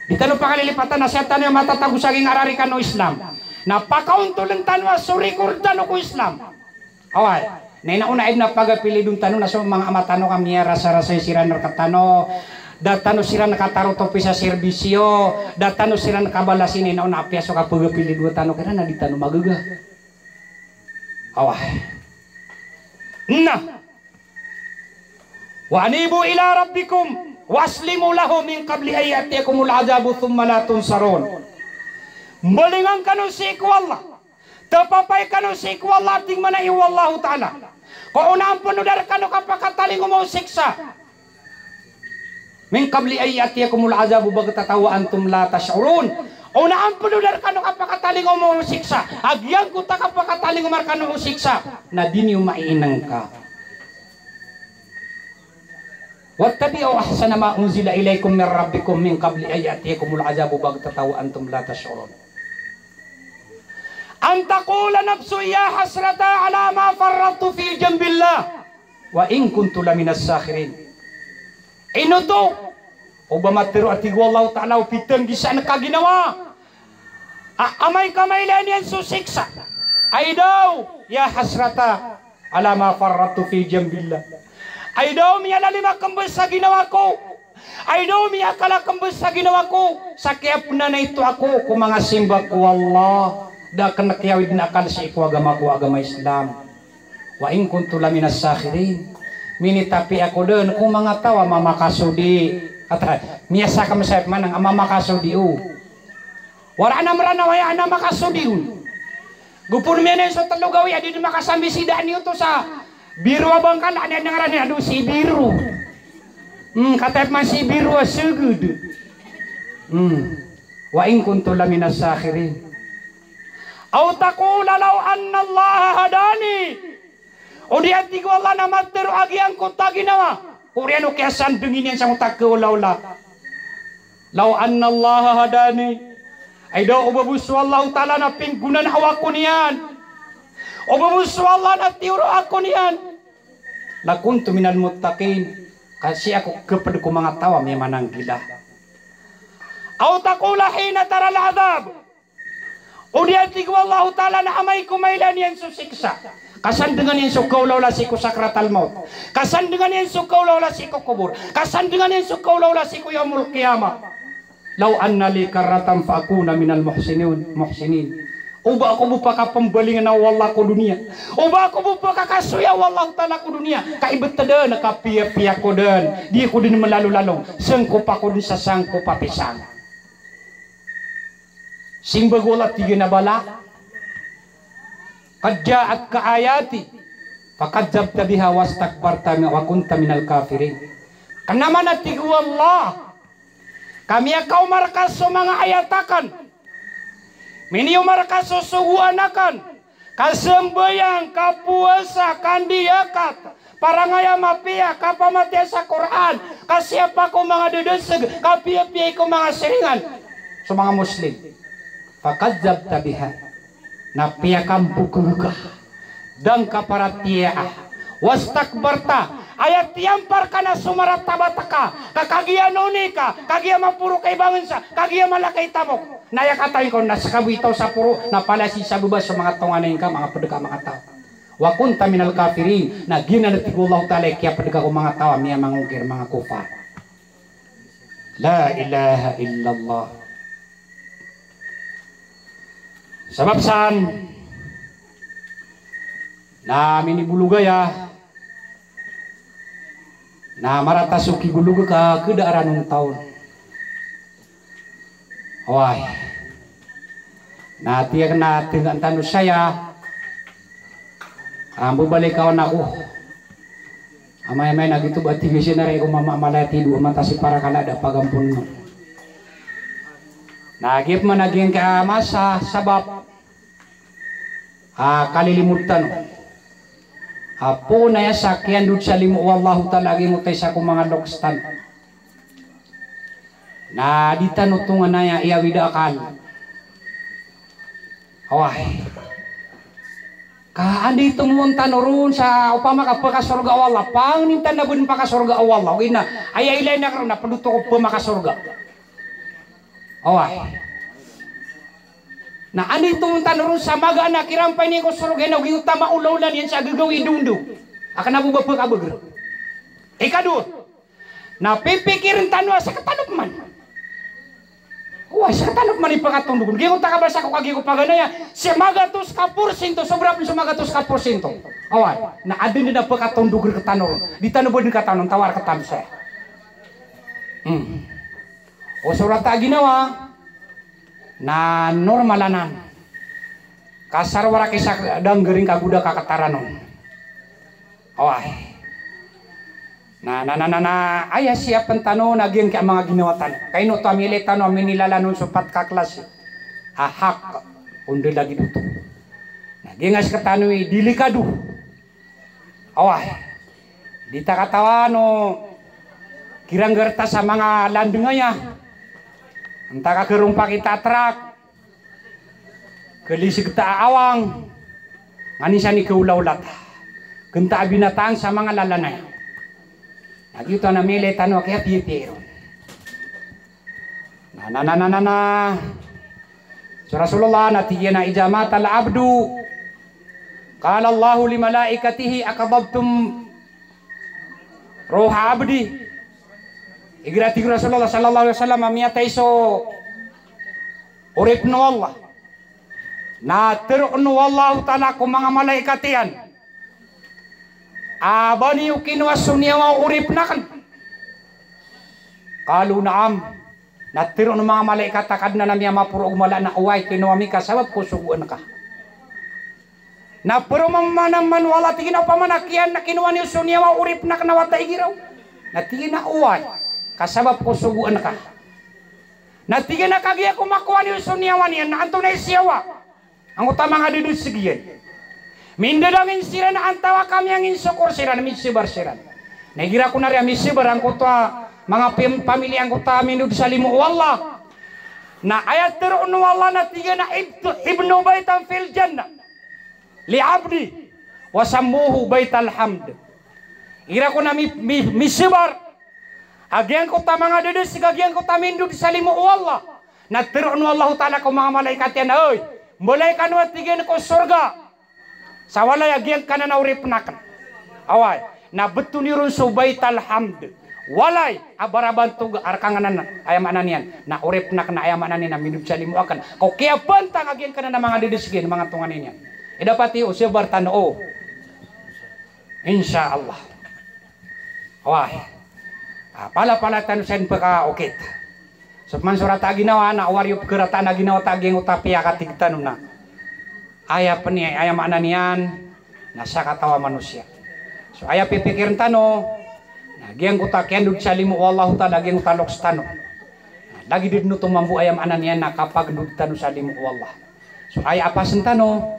Di tano pakalilipatan a sii tano a matatago sa giyangkaya rarikan o Islam. Na pakaontoln tano a so record tano ko Islam. Oway, na ino na aya dn a pagapilidon tano na so manga ama tano ka miyarasarasay siran rktano, da tano siran katarotopi sa serbisyo, da tano siran kabalasi, na ino na apiya so kapagapilidowa tano kiran na di tano magaga. Oway. Na. Wa anibu ila rabbikum wa aslimu lahu min qabli an ya'tiyakumul adhabu thumma la tunsarun. Mbalingan kano sii ko Allah. Tpapay kano sii ko Allah, tig mambo o Allahu Ta'ala. Ko onaan pn o da rkano kapakatalingoma o siksa. Min qabli an ya'tiyakumul adhabu baghtatan wa antum la tash'urun. Onaan pn o da rkano kapakatalingoma o siksa. A giyangkoto a kapakatalingoma rkano o siksa na di niyo maiinngka. Wattabi'u ahsana ma unzila ilaykum min rabbikum min qabli an ya'tiyakumul adhabu baghtatan wa antum la tash'urun. An taqula nafsun ya hasrata ala ma farrattu fi jambillah wa in kuntu laminas sakhirin. Ino oto? O ba matero a tig o Allahu Ta'ala o pitanggisaan ka ginawa a amay ka mailay niyan so siksa. Ay daw, ya hasrata ala ma farrattu fi jambillah. Ay daw, miyalalim a kmbs sa ginawa ko. Ay daw, miyakal a kmbs sa ginawa ko. Sa kiyapnanaito ako ko manga simba ko Allah. Da akn kiyawid na akal sii ko agama ko, agama Islam. Wa in kuntu laminas sakhirin. Minitapi ako dn ko manga taw a mamakasodi. Kata, miyasakm sa manang a mamakasodi, o. Wara na Mranaw aya na makasodi on. Gopon miyanay so tlo gawii a di dn makasambi si daan iyo oto sa biro a bangkala, aya ngaran iyan a si biro. Hmm, kataya pman si biro a sgd. Hmm. Wa in kuntu laminas sakhirin. Aw taqula law anna Allaha hadani. O di a tig o Allah na matero a giyangkoto a ginawa ko oriyan o kiyasandngan iyan sangkoto a kaolaola. Law anna Allaha hadani. Ay daw o ba bo so Allahu Ta'ala na pinggonanao ako niyan. O ba bo so Allah na tiyoro ako niyan. Lakuntu minal muttaqin. Ka sii ako kapd ko manga taw a miyamananggila. Aw taqula hina taral adhab. O di a tig o Allahu Ta'ala na amay ko mailay niyan so siksa. Kasandngan iyan so kaolaola sii ko sakratal maut. Kasandngan iyan so kaolaola sii ko kobor. Kasandngan iyan so kaolaola sii ko yawmul qiyamah. Law anna li karratan fa akuna minal muhsinin, muhsinin. O ba ako bo pakapmbalingan o Allah ko doniya. O ba ako bo pakakasoya o Allahu Ta'ala ko doniya. Ka ibt dn a kapiyapiya ko dn. Di ko dn mlalolalong. Sangkopa ko dn sa sangkopa pisang. Simbag o Allah, tig iyan a bala. Qad ja'atka ayati fakadzdzabta biha wastakbarta wa kunta minal kafirin. Kna man a tig o Allah, ka miyakaoma rka so manga ayat akn. Minioma rka so sogoan akn. Kasambayang, kapowasa, kandiyakat, parangay a mapiya, kapamatiya sa Qur'an, kasiyapa ko manga dadasg, kapiyapiya ko manga siringan. So manga Muslim. Fakadzdzabta biha. Na piyakambokg ka. Da ngka paratiyayaa. Wastakbarta. Aya tiyampar ka na so maratabat ka. Ka kagiya noni ka, kagiya maporo ka i bangnsa, kagiya mala ka i tamok. Na aya katawan ka on na ska bo i taw sa poro, na palaya sii sa baba so manga tonganay ngka, manga pd ka a manga taw. Wa kunta minal kafirin, na giyanan a tig o Allahu Ta'ala i kiyapd ka ko manga taw a miyamangongkir, manga kufar. La ilaha illallah. Sabap san na minibolog aya na marata so kigolog ka kda a ranon taon. Oway. Na tiyak na tig tano saya. Ambo balik awan ako. Amay-amay na gito ba tig siya na ray ko mama malaya tido a mata si para kala da pagampon no. Na giyap man a giyangkai a masa sabap a kalilimod tano. Apo na aya sa kiyandod sa limo o Allahu Ta'ala a giyangkoto isa ko manga loks tano. Na di tano tonganay a iyawid a akal. Oway. Ka anda i tomon tano ron sa opama ka pakasorga o Allah. Pangnin tano na bo dn pakasorga o Allah. Ogaid na aya ilay na karo na pd oto ko pmakasorga. Oway. Na anda i tomon tano ron sa magaan a kirampay niyan ko sorga na ogaid oto a maolaola niyan sa gagawi i dondog a kna bo ba pkabagr. Ikadowa. Na pipikirn tano a sktano pman. Oway, sktano pman i pkatondog on. Giyangkoto a kabasa ko kagiya ko paganay a, si magatos ka porsinto, sobra pn so magatos ka porsinto. Oway, na adn dn a pkatondog rktano ron. Di tano bo dn katanon, tawar ktano saya. Hmm. O so rata a ginawa, na normal anan. Kasar wara kisa danggaring kagoda kakataran on. Oway. Na, na, na, na, na, aya siyapn tano na giyangkai a manga ginawa tano. Kaino oto a miyailay tano a minilalan on so pat ka klasi a hak o ndalagid oto. Na giyangkai sktano i delikado. Oway. Di ta katawan o kiranggar ta sa manga landng aya. Antaa ka kharompa kita a trak. Khalisg ta a awang. Nganin san i khaolaola ta. Kn ta a binatang sa manga lalan aya. Na giyoto na miyailay tano a kiyapiyapiya iron. Na, na, na, na, na, na. So Rasulullah na tig iyan a, "Idha matal abdu, qala Allahu li malaikatihi, aqbadtum ruha abdi." Igira tig o Rasulullah sallallahu alaihi wasallam a miyatay so oripn o Allah, na tharoon o Allahu Ta'ala ko manga malaikat iyan a ba niyo kinowa so niyawa o oripn akn? Qalu na'am. Na tharoon o manga malaikat a Kadnan ami a maporo ago mala na oway, kinowa mi ka sabap ko sogoan ka. Na paroman man o Allah, tig iyan a opama na kiyan na kinowa niyo so niyawa o oripn akn na wata igiraw. Na tig iyan a oway, ka sabap ko sogoan ka. Na tig iyan a kagiya ko makowa niyo so niyawa niyan na antonaa i siyawa angkoto a manga dadasg iyan. Mindadangin siran antawaa ka miyanginsokor siran, misebar siran. Na igira ko na ri a misebar angkoto a manga pam-, pamiliya angkoto a mindod sa limo o Allah. Na aya tharoon o Allah na tig iyan a ibtu-, ibnu baitan fil jannah li abdi wa sammuhu baital hamd. Igira ko na mi-, mi-, misebar a giyangkoto a manga dadasg a giyangkoto a mindod sa limo o Allah. Na tharoon o Allahu Ta'ala ko manga malaikat iyan a, oy, mbalay kano a tig iyan ko sorga sa walay a giyangkanan a oripn akn. Oway, na bto niyo ron so baital hamd. Walay a barabantog a rk angkanan, aya maana niyan na oripn akn, aya maana niyan na mindod sa limo akn ko kiyapantang a giyangkanan a manga dadasg iyan, manga tonganay niyan. Ida pati o sebar tano o. Insha Allah. Oway. Ah, palapalaya tano san pkaokit. So pman so rata a ginawa na oway, iyo pkharataan a ginawa ta a giyangkoto a piyakatig tano na aya pn i, aya maana niyan na sakataw a manosiya. So aya pipikirn tano na giyangkoto a kiyandod sa limo o Allahu Ta'ala a giyangkoto a loks tano. Na lagid dn oto mambo, aya maana niyan na kapagndod tano sa limo o Allah. So aya a pasn tano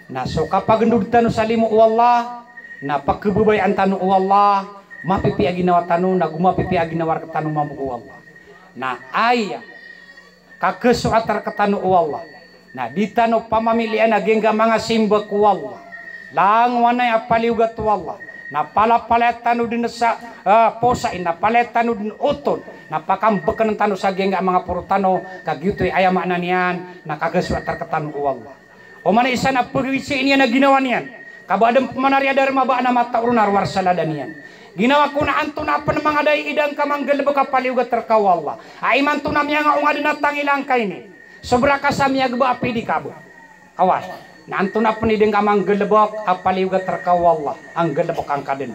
na so kapagndod tano sa limo o Allah na pkhababayaan tano o Allah, mapipiya a ginawa tano na go mapipiya a ginawa rktano mambo o Allah. Na aya kakhasoat rktano o Allah na di tano pamamilian a giyangkai a manga simba ko Allah. Langowan aya a paliyogat o Allah na palapalaya tano dn sa, ah, posain, na palaya tano dn oton, na pakambkn tano sa giyangkai a manga poro tano, ka giyoto i aya maana niyan na kakhasoat rktano o Allah. Oman i isa na pagwisiin iyan a ginawa niyan, ka ba adn pman a ri a darma ba adn a mataw ron a rowar sa lada niyan. Ginawa ko na antonaa pn manga dai i da ngka manggalbk a paliyogat rka o Allah a imanto na miyangaonga dn a tangila ngka ini. Sobra ka sa miyagba a pidi ka ba. Oway. Na antonaa pn i da ngka manggalbk a paliyogat rka o Allah a nggalbka ngka dn.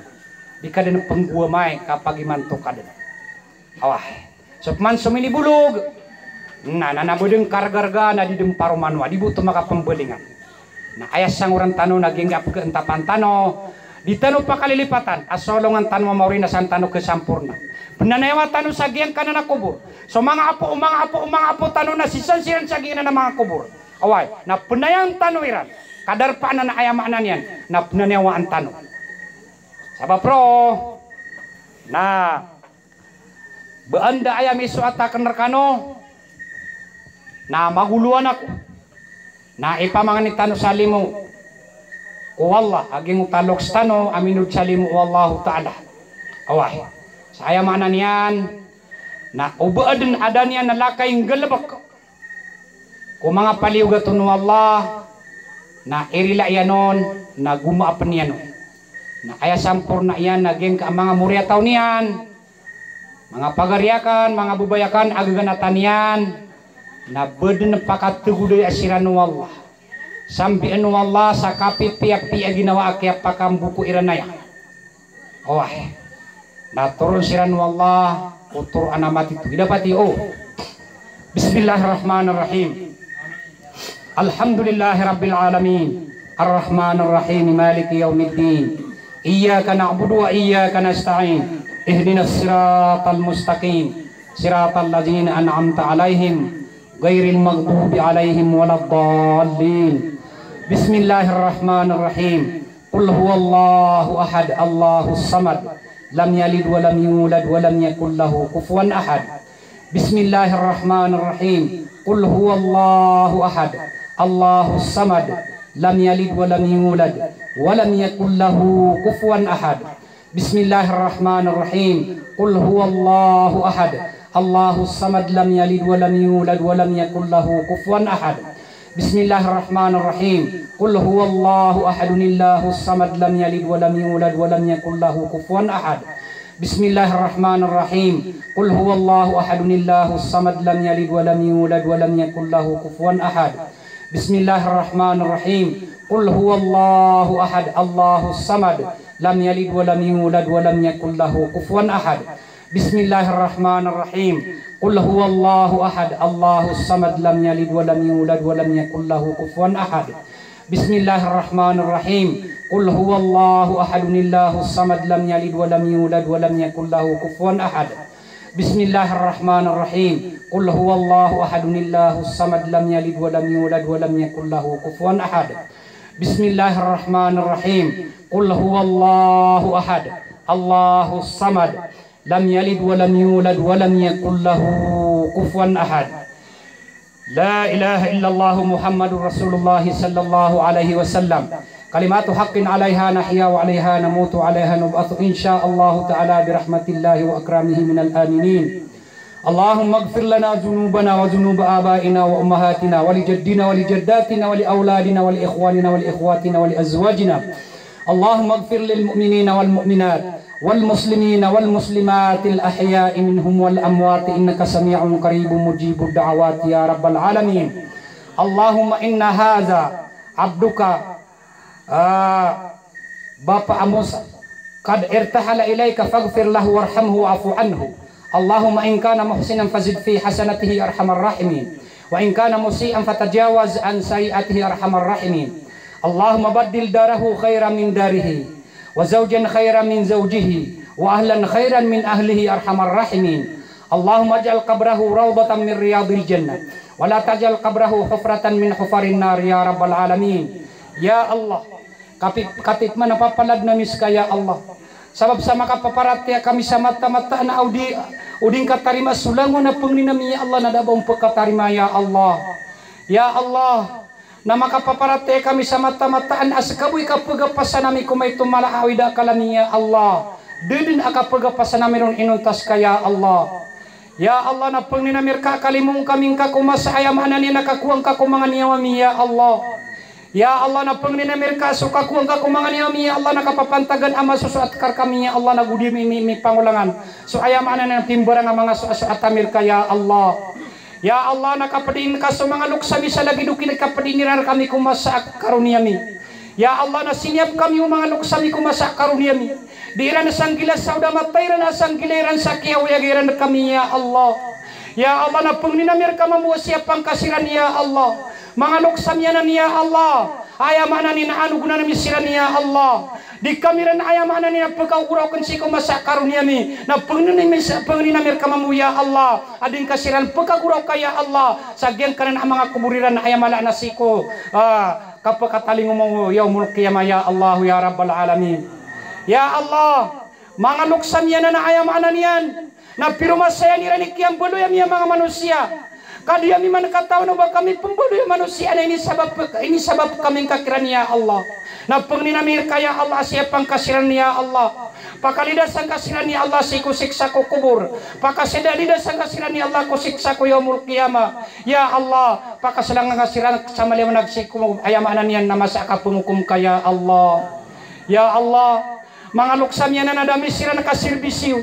Di ka dn pnggowamay ka pagimanto ka dn. Oway. So pman so minibolog Na, na, na beden kargarga na di den paromano a di bo to makapembelingan. Na aya sangoran tano na giyangkai a pekeentapan tano, di tano pakalilipatan a so alongan tano a maori na san tano kesamporna. Penanayawa tano sa giyangkanan a kobor. So manga apo o manga apo o manga apo tano na sisan siran sa giyanan a manga kobor. Oway, na penayawan tano iran. Kadarpaan na aya maana niyan na penanayawaan tano. Sabap roo na ba anda aya misoat aken rekano na magolowan ako. Na ipamangni tano sa limo o Allah a giyangkoto a loks tano a minod sa limo o Allahu Ta'ala. Oway. Sa aya maana niyan na o ba aden a da niyan a lakay nggalebek ko manga paliyogat on o Allah, na irila iyan on, na gomaapen iyan on. Na aya samporna iyan na giyangkai a manga moriyataw niyan, manga pagari akn, manga babay akn a geganatan iyan, na ba den pakategodaya siran o Allah. Sambian o Allah sa kapipiyapiya a ginawa a kiyapakamboko iran aya. Oway. Na toron siran o Allah ko toroan a matito. Idapati o. Bismillahirrahmanirrahim. Alhamdulillahi rabbil alamin. Arrahmanirrahim. Maliki yaumiddin. Iyyaka na'budu wa iyyaka nasta'in. Ihdinas siratal mustaqim. Siratal ladzina an'amta alaihim. Ghairil maghdubi alaihim waladdallin. Bismillahirrahmanirrahim. Qul huwallahu ahad, Allahus samad, lam yalid wa lam yulad wa lam yakul lahu kufuwan ahad. Bismillahirrahmanirrahim. Qul huwallahu ahad, Allahus samad, lam yalid wa lam yulad wa lam yakul lahu kufuwan ahad. Bismillahirrahmanirrahim. Qul huwallahu ahad, Allahus samad, lam yalid wa lam yulad wa lam yakul lahu kufuwan ahad. Bismillahirrahmanirrahim. Qul huwallahu ahadun, Allahus samad, lam yalid wa lam yulad wa lam yakul lahu kufuwan ahad. Bismillahirrahmanirrahim. Qul huwallahu ahadun, Allahus samad, lam yalid wa lam yulad wa lam yakul lahu kufuwan ahad. Bismillahirrahmanirrahim. Qul huwallahu ahad, Allahus samad, lam yalid wa lam yulad wa lam yakul lahu kufuwan ahad. Bismillahirrahmanirrahim. Qul huwallahu ahad, Allahus samad, lam yalid wa lam yulad wa lam yakul lahu kufuwan ahad. Bismillahirrahmanirrahim. Qul huwallahu ahadun, Allahus samad, lam yalid wa lam yulad wa lam yakul lahu kufuwan ahad. Bismillahirrahmanirrahim. Qul huwallahu ahadun, Allahus samad, lam yalid wa lam yulad wa lam yakul lahu kufuwan ahad. Bismillahirrahmanirrahim. Qul huwallahu ahad, Allahus samad, lam yalid wa lam yulad wa lam yakul lahu kufuwan ahad. La ilaha illallah Muhammadur Rasulullah sallallahu alaihi wasallam. Kalimatu haqqin alaiha nahya wa alaiha namutu wa alaiha nub'athu insya Allahu ta'ala bi rahmatillahi wa ikramihi minal aminin. Allahumma ighfir lana dhunubana wa dhunuba abaina wa ummahatina wa li jaddina wa li jaddatina wa li awladina wa li ikhwanina wa li ikhwatina wa li azwajina. Allahumma ighfir lil mu'minina wal mu'minat wal muslimina wal muslimatil ahya'i minhum wal amwat innaka sami'un qaribun mujibud da'awat ya rabbal alamin. Allahumma inna hadha abduka, ah, Bapa a Musa, qad irtahala ilaika faghfir lahu warhamhu wa'fu anhu. Allahumma in kana muhsinan fazid fi hasanatihi arhamar rahimin. Wa in kana musi'an fatajawaz an sayyi'atihi arhamar rahimin. Allahumma baddil darahu khairan min darihi, wa zawjan khairan min zawjihi, wa ahlan khairan min ahlihi arhamar rahimin. Allahumma ij'al qabrahu rawdatan min riyadil jannah, wa la taj'al qabrahu hufratan min hufarin nar ya rabbal alamin. Ya Allah, kapi-, katitman a papaladn ami ska ya Allah. Sabap sa makapaparatiyaya kami sa mataan-mataan a o di, o di ngka tarima so langon a pangnin ami ya Allah na da a ba on pkatarima ya Allah. Ya Allah, na makapaparatiyaya kami sa mataan-mataan a ska bo i kapagapasan ami ko maito mala a awid a akal ami ya Allah. Da dn a kapagapasan ami ron inonta ska ya Allah. Ya Allah, na pangnin ami rka a kalimo ngka ami ngka ko masa a aya maana niyan na kakowa ngka ko manga niyawa mi ya Allah. Ya Allah, na pangnin ami rka a so kakowa ngka ko manga niyawa mi ya Allah na kapapantagan a masosoat ka rkami ya Allah na go di ami mi, mipangolangan so aya maana niyan na pimbarang a manga soasoat ami rka ya Allah. Ya Allah, na kapdiin ka so manga loks ami sa lagid o kini kapdiin iran rkami ko masa a karoniya mi. Ya Allah, na siniyap kami o manga loks ami ko masa a karoniya mi. Di iran sanggila sa o da matay iran a sanggila iran sa kiyaoyaga iran rkami ya Allah. Ya Allah, na pangnin ami rka mambo a siyapang ka siran, ya Allah. Manga loks ami anan, ya Allah. Aya maana niyan na anogonan ami siran, ya Allah. Di kami ran, aya maana niyan na pkagoraokn sii ko masa a karoniya mi. Na pangnin ami sa, pangnin ami rka mambo, ya Allah, a di ngka siran pkagoraoka, ya Allah, sa giyangkanan a manga kobor iran, aya mala na sii ko, ah, kapkatalingoma o yawmul qiyamah, ya Allah, ya Rabbal Alamin. Ya Allah, manga loks ami anan a aya maana niyan na piromasaya iran i kiyambaloy ami a manga manosiya. Ka di ami man katawan o ba kami pmbaloy a manosiya na inisabap, inisabap kami ngka kiran, ya Allah. Na pangnin ami rka, ya Allah, a siyapang ka siran, ya Allah. Pakalidasa ngka siran, ya Allah, sii ko siksa ko kobor. Pakasida-, lidasa ngka siran, ya Allah, ko siksa ko yawmul qiyamah. Ya Allah, pakaslanga ngka siran sa maliwanag sii ko, aya maana niyan na masa a kapngkokom ka, ya Allah. Ya Allah, manga loks ami anan a da ami siran kaserbisyo.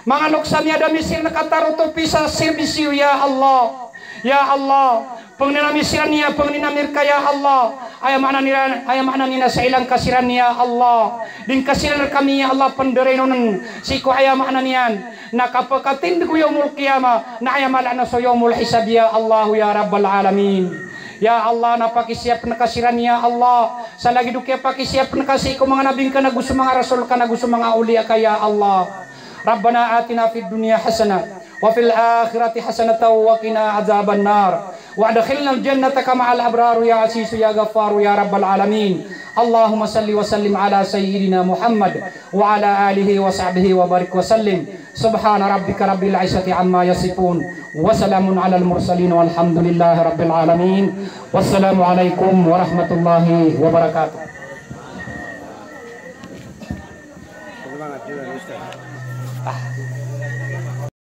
Manga loks ami a da ami siran katarotopi sa serbisyo, ya Allah. Ya Allah, pangnin ami siran, ya, pangnin ami rka, ya Allah. Aya maana niyan, aya maana niyan na saila ngka siran, ya Allah. Di ngka siran rkami, ya Allah, pndarainon sii ko, aya maana niyan na kapkatindg o yawmul qiyamah, na aya mala na so yawmul hisab, ya Allah, ya Rabbal Alamin. Ya Allah, na pakisiyapn ka siran, ya Allah, sa lagid o kiyapakisiyapn ka sii ko manga nabi ngka na go so manga rasul ka na go so manga awliya ka, ya Allah. Rabbana atina fid dunya hasanah wa fil akhirati hasanatan wa qina adzaban nar. Wa adkhilnal jannata ma'al abrar ya Azizu ya Ghaffaru ya Rabbal Alamin. Allahumma salli wa sallim ala Sayyidina Muhammad wa ala alihi wa sahbihi wa barik wa sallim. Subhana rabbika rabbil izzati amma yasifun. Wa salamun alal mursalin walhamdulillahi rabbil alamin. Wassalamu alaikum warahmatullahi wabarakatuh.